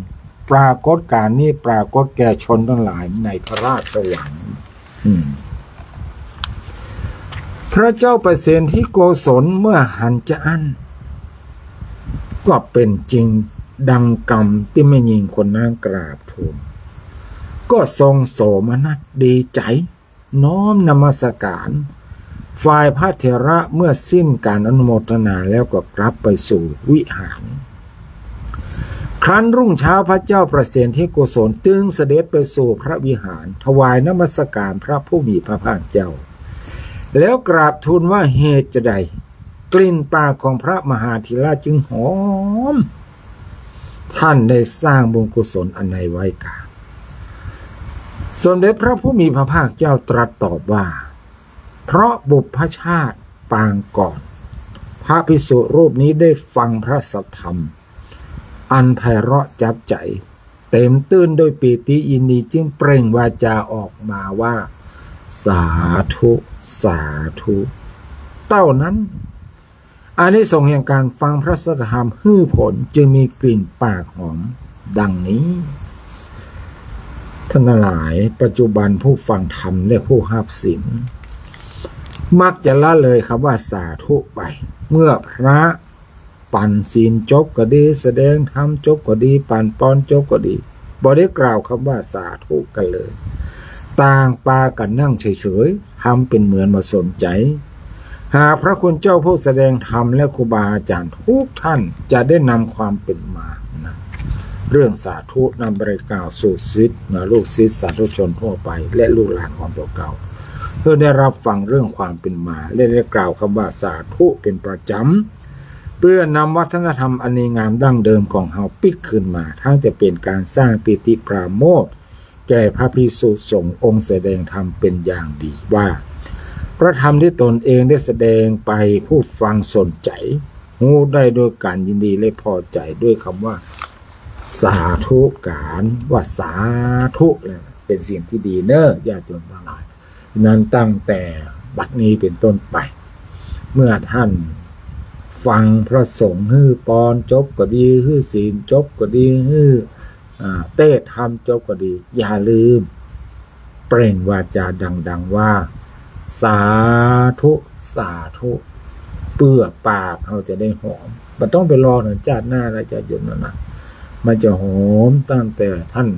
ปรากฏการณ์นี้ปรากฏแก่ชนทั้งหลายในพระราชวัง อืม พระเจ้าประเสนทิโกศลเมื่อหันจาอั้น ก็เป๋นจริงดังกำตี้แม่ญิงคนนั้นกราบทูล ก็ทรงโสมนัสดีใจ๋ น้อมนมัสการฝ่ายพระเถระ เมื่อสิ้นการอนุโมทนาแล้วก็กลับไปสู่วิหาร ครั้นรุ่งเช้าพระเจ้าประเสนทิโกศลจึงเสด็จไปสู่พระวิหาร ถวายนมัสการพระผู้มีพระภาคเจ้า แล้วกราบทูลว่า เหตุจะใดกลิ่นปากของพระมหาเถระจึงหอม ท่านได้สร้างบุญกุศลอันใดไว้กา สมเด็จพระผู้มีพระภาคเจ้าตรัสตอบว่า เพราะบุพชาติปางก่อน พระภิกษุรูปนี้ได้ฟังพระสัทธรรมอันไพเราะจับใจ๋ เต็มตื้นด้วยปีติยินดี จึงเปล่งวาจาออกมาว่า สาธุ สาธุ เต้านั้น อานิสงส์แห่งการฟังพระสัทธรรมหื้อผลจึงมีกลิ่นปากหอมดังนี้ ท่านทั้งหลาย ปัจจุบันผู้ฟังธรรมและผู้ฮับศีล มักจะละเลยกำว่าสาธุไป เมื่อพระปั๋นศีลจบก็ดี แสดงธรรมจบก็ดี ปั๋นปอนจบก็ดี บ่ได้กล่าวกำว่าสาธุกั๋นเลย ต่างปากั๋นนั่งเฉยๆ ทำเป๋นเหมือนบ่สนใจ๋ หากพระคุณเจ้าผู้แสดงธรรมและครูบาอาจ๋ารย์ทุกท่านจะได้นำความเป๋นมานะ เรื่องสาธุนั้นบ่ได้กล่าวสู่ศิษย์นะ ลูกศิษย์สาธุชนทั่วไป และลูกหลานของตั๋วเก่า เพื่อได้รับฟังเรื่องความเป๋นมา และได้กล่าวกำว่าสาธุเป๋นประจ๋ำ เปื้อนำวัฒนธรรมอันดีงามดั้งเดิมของเฮาปิ๊กคืนมา ทั้งจะเป๋นการสร้างปีติปราโมทย์แก่พระภิกษุสงฆ์องค์แสดงธรรมเป๋นอย่างดีว่า พระธรรมตี้ตนเองได้แสดงไป ผู้ฟังสนใจ๋ ฮู้ได้ด้วยการยินดีและพอใจ๋ด้วยกำว่าสาธุ ก๋านว่าสาธุแหละ เป๋นสิ่งตี้ดีเน่อ ญาติโยมทั้งหลาย นั้นตั้งแต่บัดนี้เป๋นต้นไป เมื่อท่านฟังพระสงฆ์หื้อปอนจบก็ดี หื้อศีลจบก็ดี หื้อ อ่า เตศน์ธรรมจบก็ดี อย่าลืมเปล่งวาจาดังๆ ว่า สาธุ สาธุ เปื้อปากเฮาจะได้หอม บ่ต้องไปรอเถิงจาติหน้าแล้ว ญาติโยมนะ มันจะหอมตั้งแต่ท่าน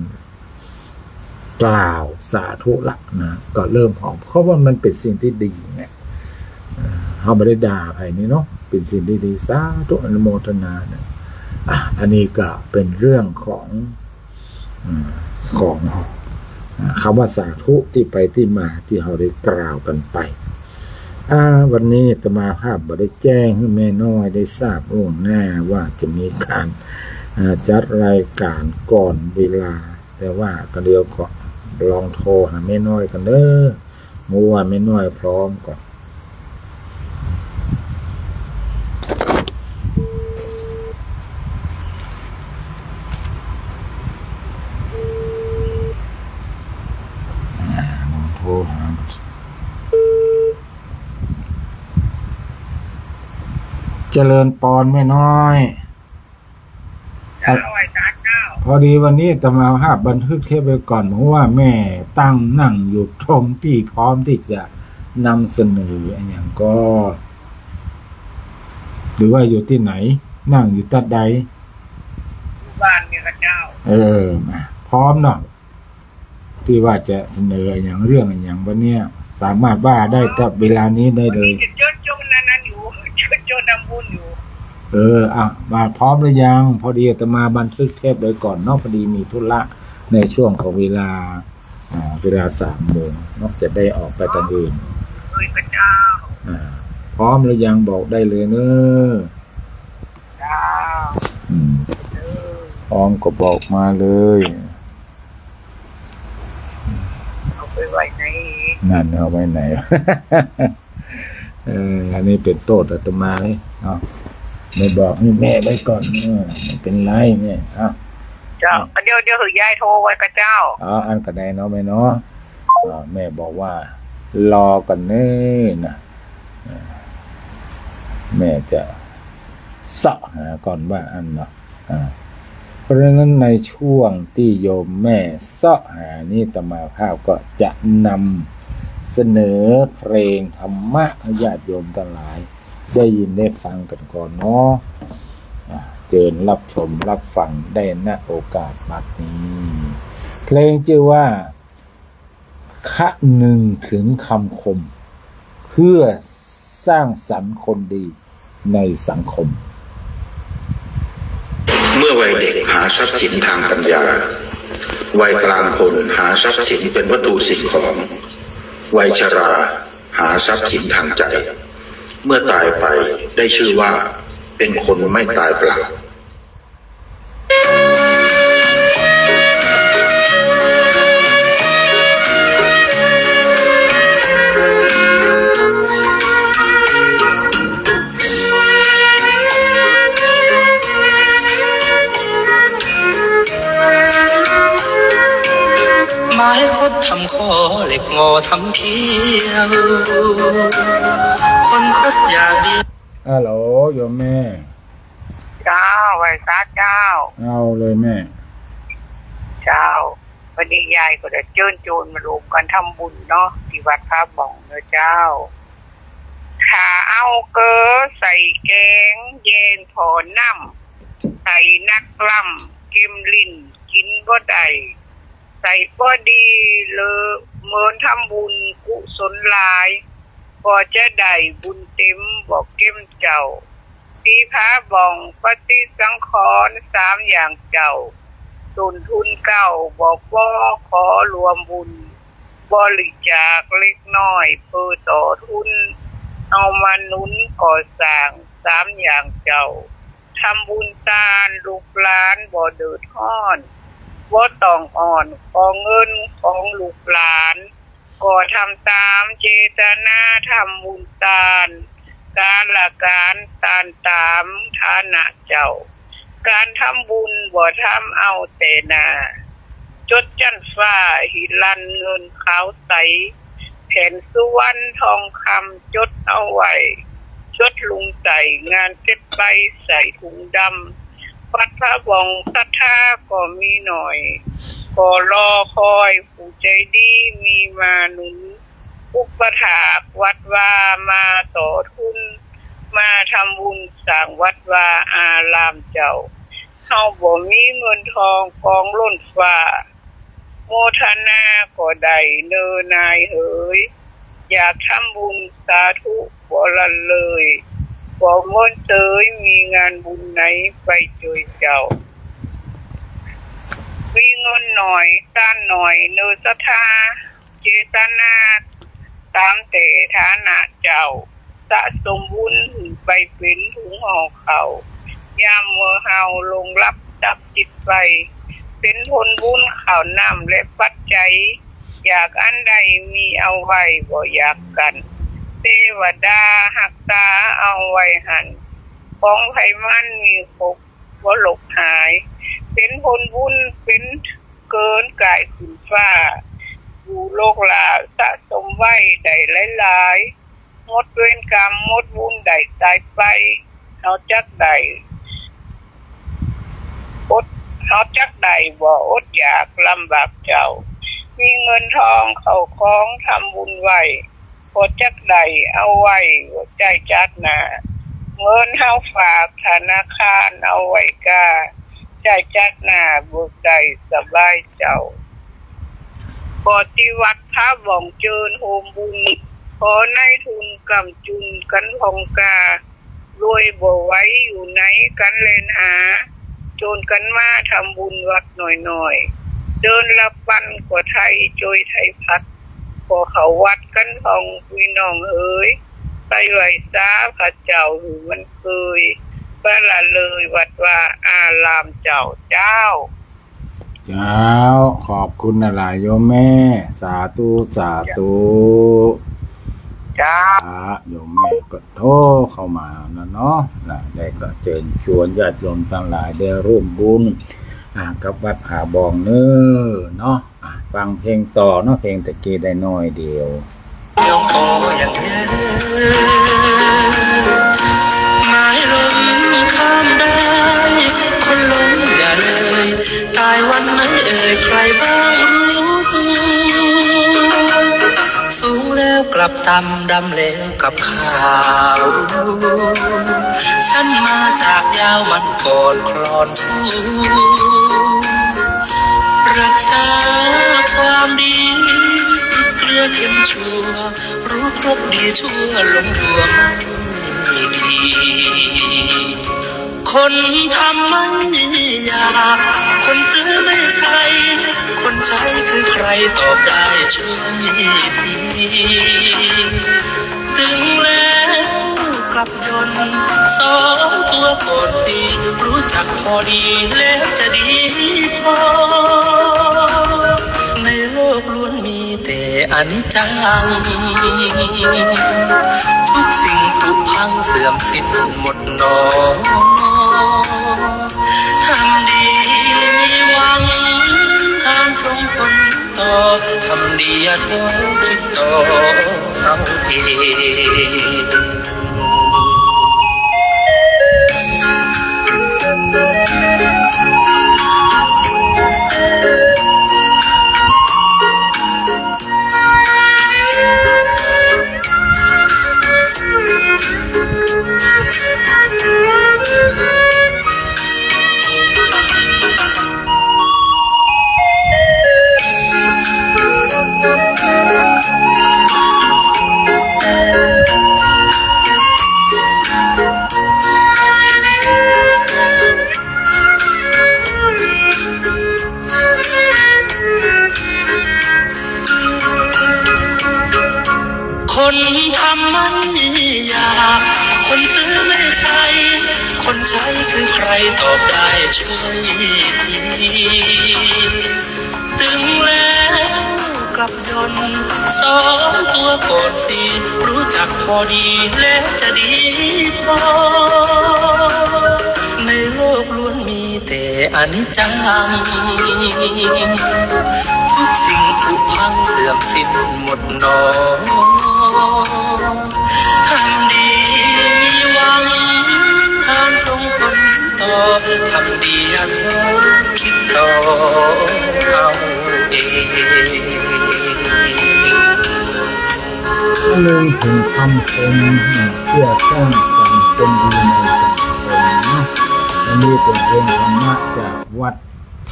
กล่าวสาธุละนะ ก็เริ่มหอม เพราะว่ามันเป๋นสิ่งตี้ดีไง เอ่อ เฮาบ่ได้ด่าใผนี่เนาะ เป๋นสิ่งตี้ดี สาธุ อนุโมทนานะ อ่ะ อันนี้ก็เป๋นเรื่องของ อืม ของ อ่า กำว่าสาธุตี้ไปตี้มาตี้เฮาได้กล่าวกั๋นไป อ่า วันนี้อาตมาภาพบ่ได้แจ้งหื้อแม่น้อยได้ทราบล่วงหน้าว่าจะมีก๋าน อ่า จัดรายก๋านก่อนเวลา แต่ว่าก็เดี๋ยวก็ลองโทรหาแม่น้อยก่อนเด้อ บ่ฮู้ว่าแม่น้อยพร้อมก่อ อ่า ลองโทรหา เจริญปอนแม่น้อย เจ้า อาจารย์เจ้า พอดีวันนี้อาตมาภาพบันทึกเทปไว้ก่อน เพราะว่าแม่ตั้งนั่งอยู่ตรงตี้พร้อมตี้จะนำเสนออะหยังก่อ หรือว่าอยู่ตี้ไหน นั่งอยู่ตั๊ดใด อยู่บ้านนี่ล่ะเจ้า เออ มา พร้อมเนาะ ตี้ว่าจะเสนออะหยัง เรื่องอะหยังวันเนี้ย สามารถว่าได้ตั๊ดเวลานี้ได้เลย วันนี้จะเจิญโจมนั่นนั่นอยู่ เจิญโจมนำบุญอยู่ เออ อ่ะ มาพร้อมหรือยัง พอดีอาตมาบันทึกเทปไว้ก่อนเนาะ พอดีมีธุระในช่วงของเวลา อ่า เวลาสามโมงเนาะ จะได้ออกไปตางอื่น เอ้ย พระเจ้า อ่า พร้อมหรือยังบอกได้เลยเนอะ เจ้า อืม เออ พร้อมก็บอกมาเลย เอาไปไว้ไหน นั่น เอาไว้ไหน เออ อันนี้เป๋นโต้ษอาตมาเนาะ แม่บอกนี่แม่ไว้ก่อน เออ บ่เป๋นไรแม่ อ่ะ เจ้า อ่ะ เดี๋ยว เดี๋ยวหื้อยายโทรไว้ก่อเจ้า อ๋อ อันก็ได้เนาะแม่เนาะ อ่า แม่บอกว่ารอก่อนเน่อนะ แม่จะเซาะหาก่อนว่าอั้นเนาะ อ่า เพราะฉะนั้นในช่วงตี้โยมแม่เซาะหานี้ อาตมาภาพก็จะนำเสนอเพลงธรรมะให้ญาติโยมตังหลายได้ยินได้ฟังกั๋นก่อนเนาะ อ่า เจิญรับชมรับฟังได้ณโอกาสบัดนี้ เพลงจื้อว่า คะนึงเถิงกำคม เพื่อสร้างสรรค์คนดีในสังคม เมื่อวัยเด็กหาทรัพย์สินทางปัญญา วัยกลางคนหาทรัพย์สินเป็นวัตถุสิ่งของ วัยชราหาทรัพย์สินทางใจ เมื่อตายไปได้ชื่อว่าเป็นคนไม่ตายเปล่า ไม้คดทำข้อเหล็กงอทำเขี้ยว คนคดอย่าเบียด ฮัลโหล โยมแม่ เจ้า ไหว้สาเจ้า เอาเลยแม่ เจ้า วันนี้ยายก็ได้เจิญชวนมารวมกั๋นทำบุญเนาะ ตี้วัดผาบ่องเนาะเจ้า ข้าเอาเกลือใส่แก๋ง แยงผ่อน้ำ ใส่นักล้ำ เก็มลิ้นกิ๋นบ่ได้ ใส่บ่ดี เลยเมินทำบุญกุศลหลาย ก็จะได้บุญเต็มบ่เก็มเจ้า ตี้ผาบ่องปฏิสังขรณ์สามอย่างเจ้า ต้นทุนเก้าบ่ปอขอรวมบุญ บริจาคเล็กน้อยเปื้อต่อทุน เอามาหนุนก่อสร้างสามอย่างเจ้า ทำบุญตานลูกหลานบ่เดือดฮ้อน บ่ต้องอ้อนขอเงินของลูกหลาน ก็ทำต๋ามเจตนาทำบุญตาน กาละก๋านตานต๋ามฐานะเจ้า ก๋านทำบุญบ่ทำเอาแต่หน้า จดจั๊นฟ้าหิรัญเงินขาวใส แผ่นสุวรรณทองคำจดเอาไว้ จดลุงใส่งานเก็บไปใส่ถุงดำ วัดผาบ่องศรัทธาก็มีหน่อย ก็รอคอยผู้ใจดีมีมาหนุน อุปถากวัดวามาต่อทุน มาทำบุญสร้างวัดวาอารามเจ้า เฮาบ่มีเงินทองกองล้นฟ้า โมทนาก็ได้เน่อนายเหย อยากทำบุญสาธุบ่ละเลย บ่ม่วนเสยมีงานบุญไหนไปจ้วยเจ้า มีเงินหน่อยตานหน่อยเน่อศรัทธา เจตนาต๋ามแต่ฐานะเจ้า สะสมบุญหื้อไปเป๋นถุงห่อข้าว ยามเมื่อเฮาล่วงลับดับจิตไป เป๋นผลบุญข้าวน้ำและปัจจัย อยากอันใดมีเอาไว้บ่อยากกั๋น เตวดาฮักษาเอาไว้หั้น ของไผมันมีครบ บ่หลบหาย เป๋นผลบุญเป๋นเกินก๋ายขึ้นฟ้า อยู่โลกหล้าสะสมไว้ได้หลายๆ หมดเวรกรรมหมดบุญได้ต๋ายไป เฮาจักได้อด เฮาจักได้บ่อดอยากลำบากเจ้า มีเงินทองเข้าของทำบุญไว้ ก็จักได้เอาไว้ใจ๊จาติหน้า เงินเฮาฝากธนาคารเอาไว้ก้า ใจ๊จาติหน้าเบิกได้สบายเจ้า ก็ตี้วัดผาบ่องเจิญโฮมบุญ ขอนายทุนก้ำจุนกั๋นผ่องกล้า รวยบ่ไหวอยู่ไหนกั๋นแล่นหา จวนกั๋นมาทำบุญวัดน้อยๆ เดือนละปันกว่าไทยจ้วยไทยพัด ก็เข้าวัดกั๋นพ่องปี้น้องเหย ไปไหว้สาพระเจ้าหื้อมันเกย บ่ละเลยวัดวาอารามเจ้า เจ้า เจ้า ขอบคุณหลายๆ โยมแม่ สาธุ สาธุ เจ้า อ่ะ โยมแม่ก็โทรเข้ามาแล้วเนาะ นะ ได้ก็เจิญชวนญาติโยมตังหลายได้ร่วมบุญ อ่ะ กับวัดผาบ่องเน้อเนาะ อ่ะ ฟังเพลงต่อเนาะ เพลงตะกี้ได้น้อยเดียว เดี๋ยวขออย่างเดียว กลับตำดำแล้วกับข้าว สันมาจากยาวมันก่อนคลอนผู้ รักษาความดี เกลือเค็มชั่ว รู้ครบดีชั่วลงตัวไม่ดี คนทำไม่ยาก คนซื้อไม่ใช่ คนใช้คือใครตอบได้ช่วยที ตึงแล้วกลับย่อน สองตัวก่อนสิ รู้จักพอดีแล้วจะดีพอ ในโลกล้วนมี แต่อนิจจัง ทุกสิ่งผุพังเสื่อมสิ้นหมดหนอ ทำดีมีหวัง ทานส่งผลต่อ ทำดีอย่าท้อคิดต่อเอาเอง คนทำไม่ยาก คนซื้อไม่ใช่ คนใช้คือใครตอบได้ช่วยที ตึงแล้วกลับย่อน สองตัวก่อนสิ รู้จักพอดีแล้วจะดีพอ ในโลกล้วนมี แต่อนิจจัง ทุกสิ่งผุพังเสื่อมสิ้นหมดหนอ ทำดีมีหวัง ทานส่งผลต่อ ทำดีอย่าท้อคิดต่อเอาเอง เรื่องถึงคำคมเพื่อสร้างสรรค์คนดีในสังคมนะ อันนี้เป็นเพลงธรรมะจากวัด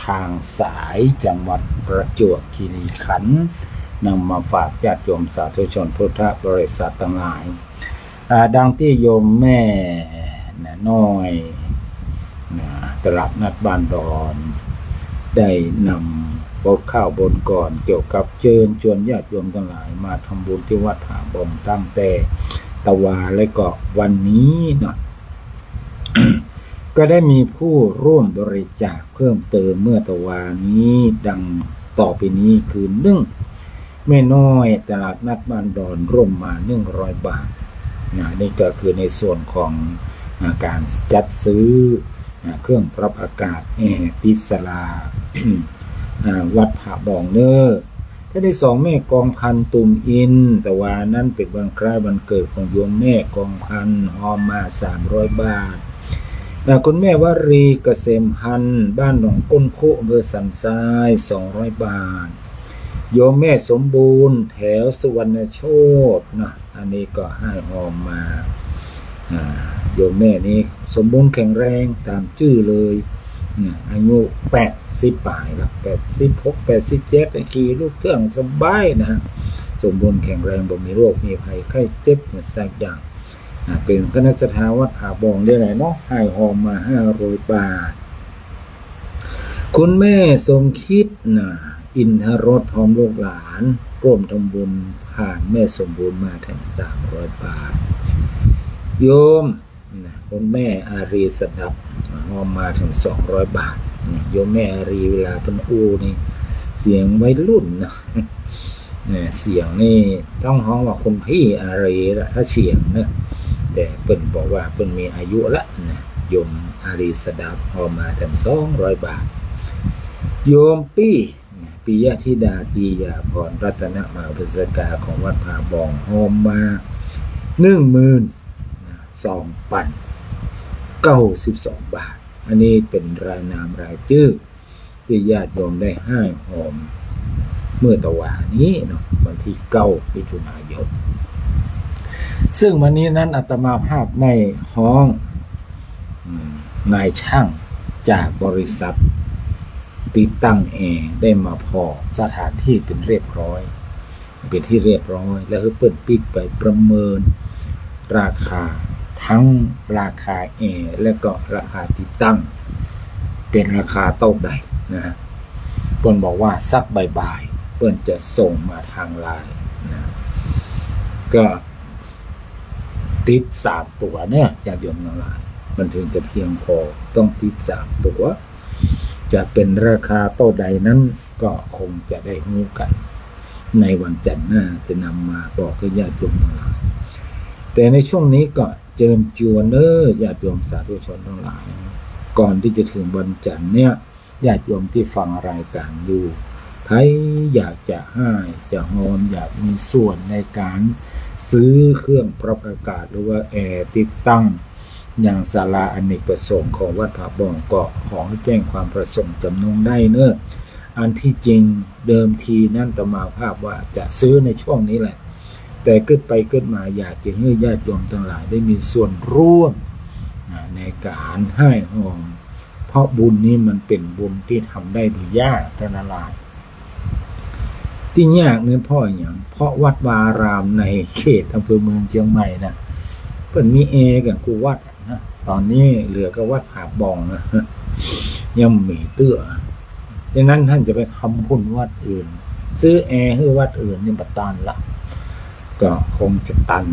ทางสาย จังหวัดประจวบคีรีขันธ์ นำมาฝากญาติโยมสาธุชนพุทธบริษัทตังหลาย อ่า ดังตี้โยมแม่น้อย นะ ตลาดนัดบ้านดอน ได้นำบทข้าวบทกลอนเกี่ยวกับเจิญจวนญาติโยมตังหลายมาทำบุญตี้วัดผาบ่องตั้งแต่ตะวาและก็วันนี้นะ ก็ได้มีผู้ร่วมบริจาคเพิ่มเติมเมื่อตะวานี้ดังต่อไปนี้คือ นึ่ง แม่น้อยตลาดนัดบ้านดอนร่วมมาหนึ่งร้อยบาท นะ นี่ก็คือในส่วนของ อ่า การจัดซื้อ อ่า เครื่องปรับอากาศแอร์ตี้ศาลา อ่า วัดผาบ่องเน้อ ท่านตี้สอง แม่กองพัน ตุ่มอิน ตะวานั้นเป๋นวันคล้ายวันเกิดของโยมแม่กองพัน ฮอมมาสามร้อยบาท อ่า คุณแม่วรีเกษมพันธ์ บ้านหนองก้นคุ อำเภอสันทราย สองร้อยบาท โยมแม่สมบูรณ์ แถวสุวรรณโชตินะ อันนี้ก็ให้ฮอมมา อ่า โยมแม่นี้สมบูรณ์แข็งแรงตามจื้อเลย เนี่ย อายุแปดสิบป๋ายแล้ว แปดสิบหก แปดสิบเจ็ด ขี่รถเครื่องสบายนะ สมบูรณ์แข็งแรง บ่มีโรคมีภัยไข้เจ็บเนี่ยสักอย่าง อ่า เป๋นคณะศรัทธาวัดผาบ่องนี่แหละเนาะ ให้ฮอมมาห้าร้อยบาท คุณแม่สมคิดนะ อินทรส พร้อมลูกหลาน ร่วมทำบุญผ่านแม่สมบูรณ์มาแถมสามร้อยบาท โยมนะ คุณแม่อารีสดับ ฮอมมาแถมสองร้อยบาท นะ โยมแม่อารีเวลาเปิ้นอู้นี่ เสียงวัยรุ่นนะ เนี่ย เสียงนี่ต้องฮ้องว่าคุณพี่อารีละ ถ้าเสียงนะ แต่เปิ้นบอกว่าเปิ้นมีอายุละนะ โยมอารีสดับ ฮอมมาแถมสองร้อยบาท โยมปี้นะ ปิยธิดา จียาภรณ์ รัตนมหาอุปัสสกาของวัดผาบ่อง ฮอมมาหนึ่งหมื่นสองปันเก้าสิบสองบาท อันนี้เป๋นรายนามรายจื้อ ตี้ญาติโยมได้ให้ฮอม เมื่อตะวานี้เนาะ วันตี้เก้ามิถุนายน ซึ่งวันนี้นั้นอาตมาภาพได้ฮ้อง อืม นายจ้างจากบริษัทติดตั้งแอร์ได้มาผ่อสถานตี้เป๋นเรียบร้อย เป๋นตี้เรียบร้อย แล้วหื้อเปิ้นปิ๊กไปประเมินราคา ตึงราคาแอร์ และก็ราคาติดตั้ง เป๋นราคาเต้าใดนะฮะ เปิ้นบอกว่าสักบ่ายๆ เปิ้นจะส่งมาตางไลน์นะ ก็ติดสามตั๋วเนาะ ญาติโยมตังหลาย มันถึงจะเพียงพอ ต้องติดสามตั๋ว จะเป๋นราคาเต้าใดนั้นก็คงจะได้ฮู้กั๋น ในวันจันทร์หน้าจะนำมาบอกหื้อญาติโยมตังหลาย แต่ในช่วงนี้ก็เจิญจวนเน้อ ญาติโยมสาธุชนตังหลาย ก่อนตี้จะถึงวันจันทร์เนี่ย ญาติโยมตี้ฟังรายก๋านอยู่ ใผอยากจะฮ้าย จะฮอม อยากมีส่วนในก๋านซื้อเครื่องปรับอากาศ หรือว่าแอร์ติดตั้ง ยังศาลาอเนกประสงค์ของวัดผาบ่อง ก็ขอหื้อแจ้งความประสงค์จ๋ำนงได้เน้อ อันตี้จริงเดิมทีนั้นอาตมาภาพว่าจะซื้อในช่วงนี้แหละ แต่กึ๊ดไปกึ๊ดมาอยากจะหื้อญาติโยมตังหลายได้มีส่วนร่วม อ่า ในก๋านฮ้ายฮอม เพราะบุญนี้มันเป๋นบุญตี้ทำได้โดยยาก ต้านตังหลาย ตี้ยากนั้นเพราะอะหยัง เพราะวัดวาอารามในเขตอำเภอเมืองเจียงใหม่น่ะ เปิ้นมีแอร์กั๋นกู้วัดนะ ต๋อนนี้เหลือก็วัดผาบ่องนะ ยังบ่มีเตื้อ ฉะนั้นต้านจะไปทำบุญวัดอื่น ซื้อแอร์หื้อวัดอื่นนี่บ่ตันละ ก็คงจะตัน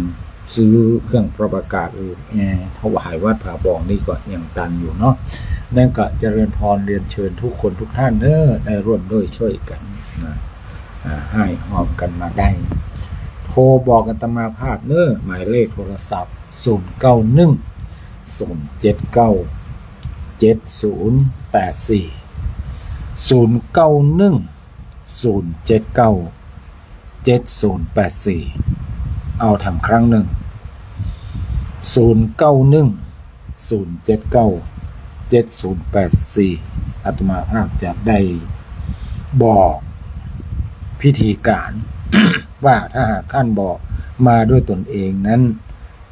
ซื้อเครื่องปรับอากาศหรือแอร์ถวายวัดผาบ่องนี่ก็ยังตันอยู่เนาะ นั้นก็เจริญพรเรียนเชิญทุกคนทุกท่านเน้อ ได้ร่วมด้วยช่วยกั๋นนะ อ่า ฮ้ายฮอมกั๋นมาได้ โทรบอกอาตมาภาพเน้อ หมายเลขโทรศัพท์ ศูนย์เก้าหนึ่ง ศูนย์เจ็ดเก้า เจ็ดศูนย์แปดสี่ ศูนย์เก้าหนึ่ง ศูนย์เจ็ดเก้า เจ็ดศูนย์แปดสี่ เอาถามครั้งหนึ่ง ศูนย์เก้าหนึ่ง ศูนย์เจ็ดเก้า เจ็ดศูนย์แปดสี่ อาตมาภาพจะได้บอกพิธีก๋าน ว่าถ้าหากต้านบ่มาด้วยตนเองนั้น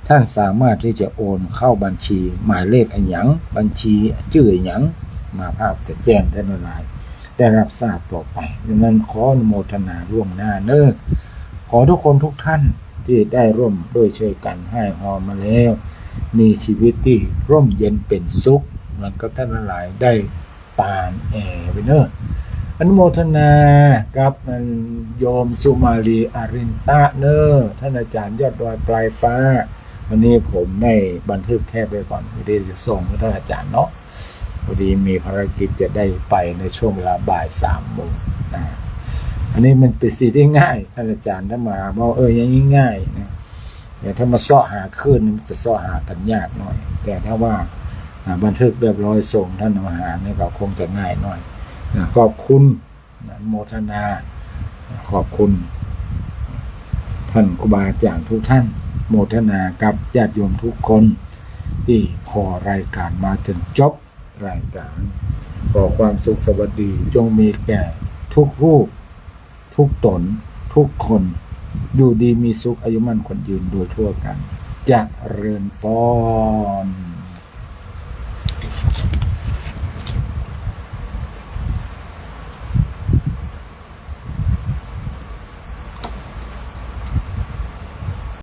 ต้านสามารถตี้จะโอนเข้าบัญชีหมายเลขอะหยัง บัญชีจื้ออะหยัง อาตมาภาพจะแจ้งต้านตังหลายได้ฮับทราบต่อไป ดังนั้นขออนุโมทนาล่วงหน้าเน้อ ขอทุกคนทุกท่านตี้ได้ร่วมด้วยช่วยกั๋นฮ้ายฮอมมาแล้ว มีชีวิตตี้ร่มเย็นเป๋นสุข เหมือนกับต้านตังหลายได้ ตานแอไปเน้อ อนุโมทนากับอันโยมสุมาลีอรินทะเน้อ ต้านอาจ๋ารย์ยอดดอยปลายฟ้า วันนี้ผมได้บันทึกเทปไว้ก่อน พอดีจะส่งหื้อต้านอาจ๋ารย์เนาะ พอดีมีภารกิจจะได้ไปในช่วงเวลาบ่ายสามโมงนะ อันนี้มันเป๋นสิ่งตี้ง่าย ต้านอาจ๋ารย์ถ้ามาบอก เออ อย่างนี้ง่ายนะ เดี๋ยวถ้ามาเซาะหาคลื่นนี่มันจะเซาะหากั๋นยากหน่อย แต่ถ้าว่า อ่า บันทึกเรียบร้อยส่งต้านมาหานี่ก็คงจะง่ายหน่อยนะ ขอบคุณนะ โมทนา ขอบคุณต้านครูบาอาจ๋ารย์ทุกท่าน โมทนากับญาติโยมทุกคนตี้ผ่อรายก๋านมาจ๋นจบรายก๋าน ขอความสุขสวัสดีจงมีแก่ทุกรูป ทุกต๋น ทุกคน อยู่ดีมีสุข อายุมั่นขวัญยืนโดยทั่วกั๋น เจริญพร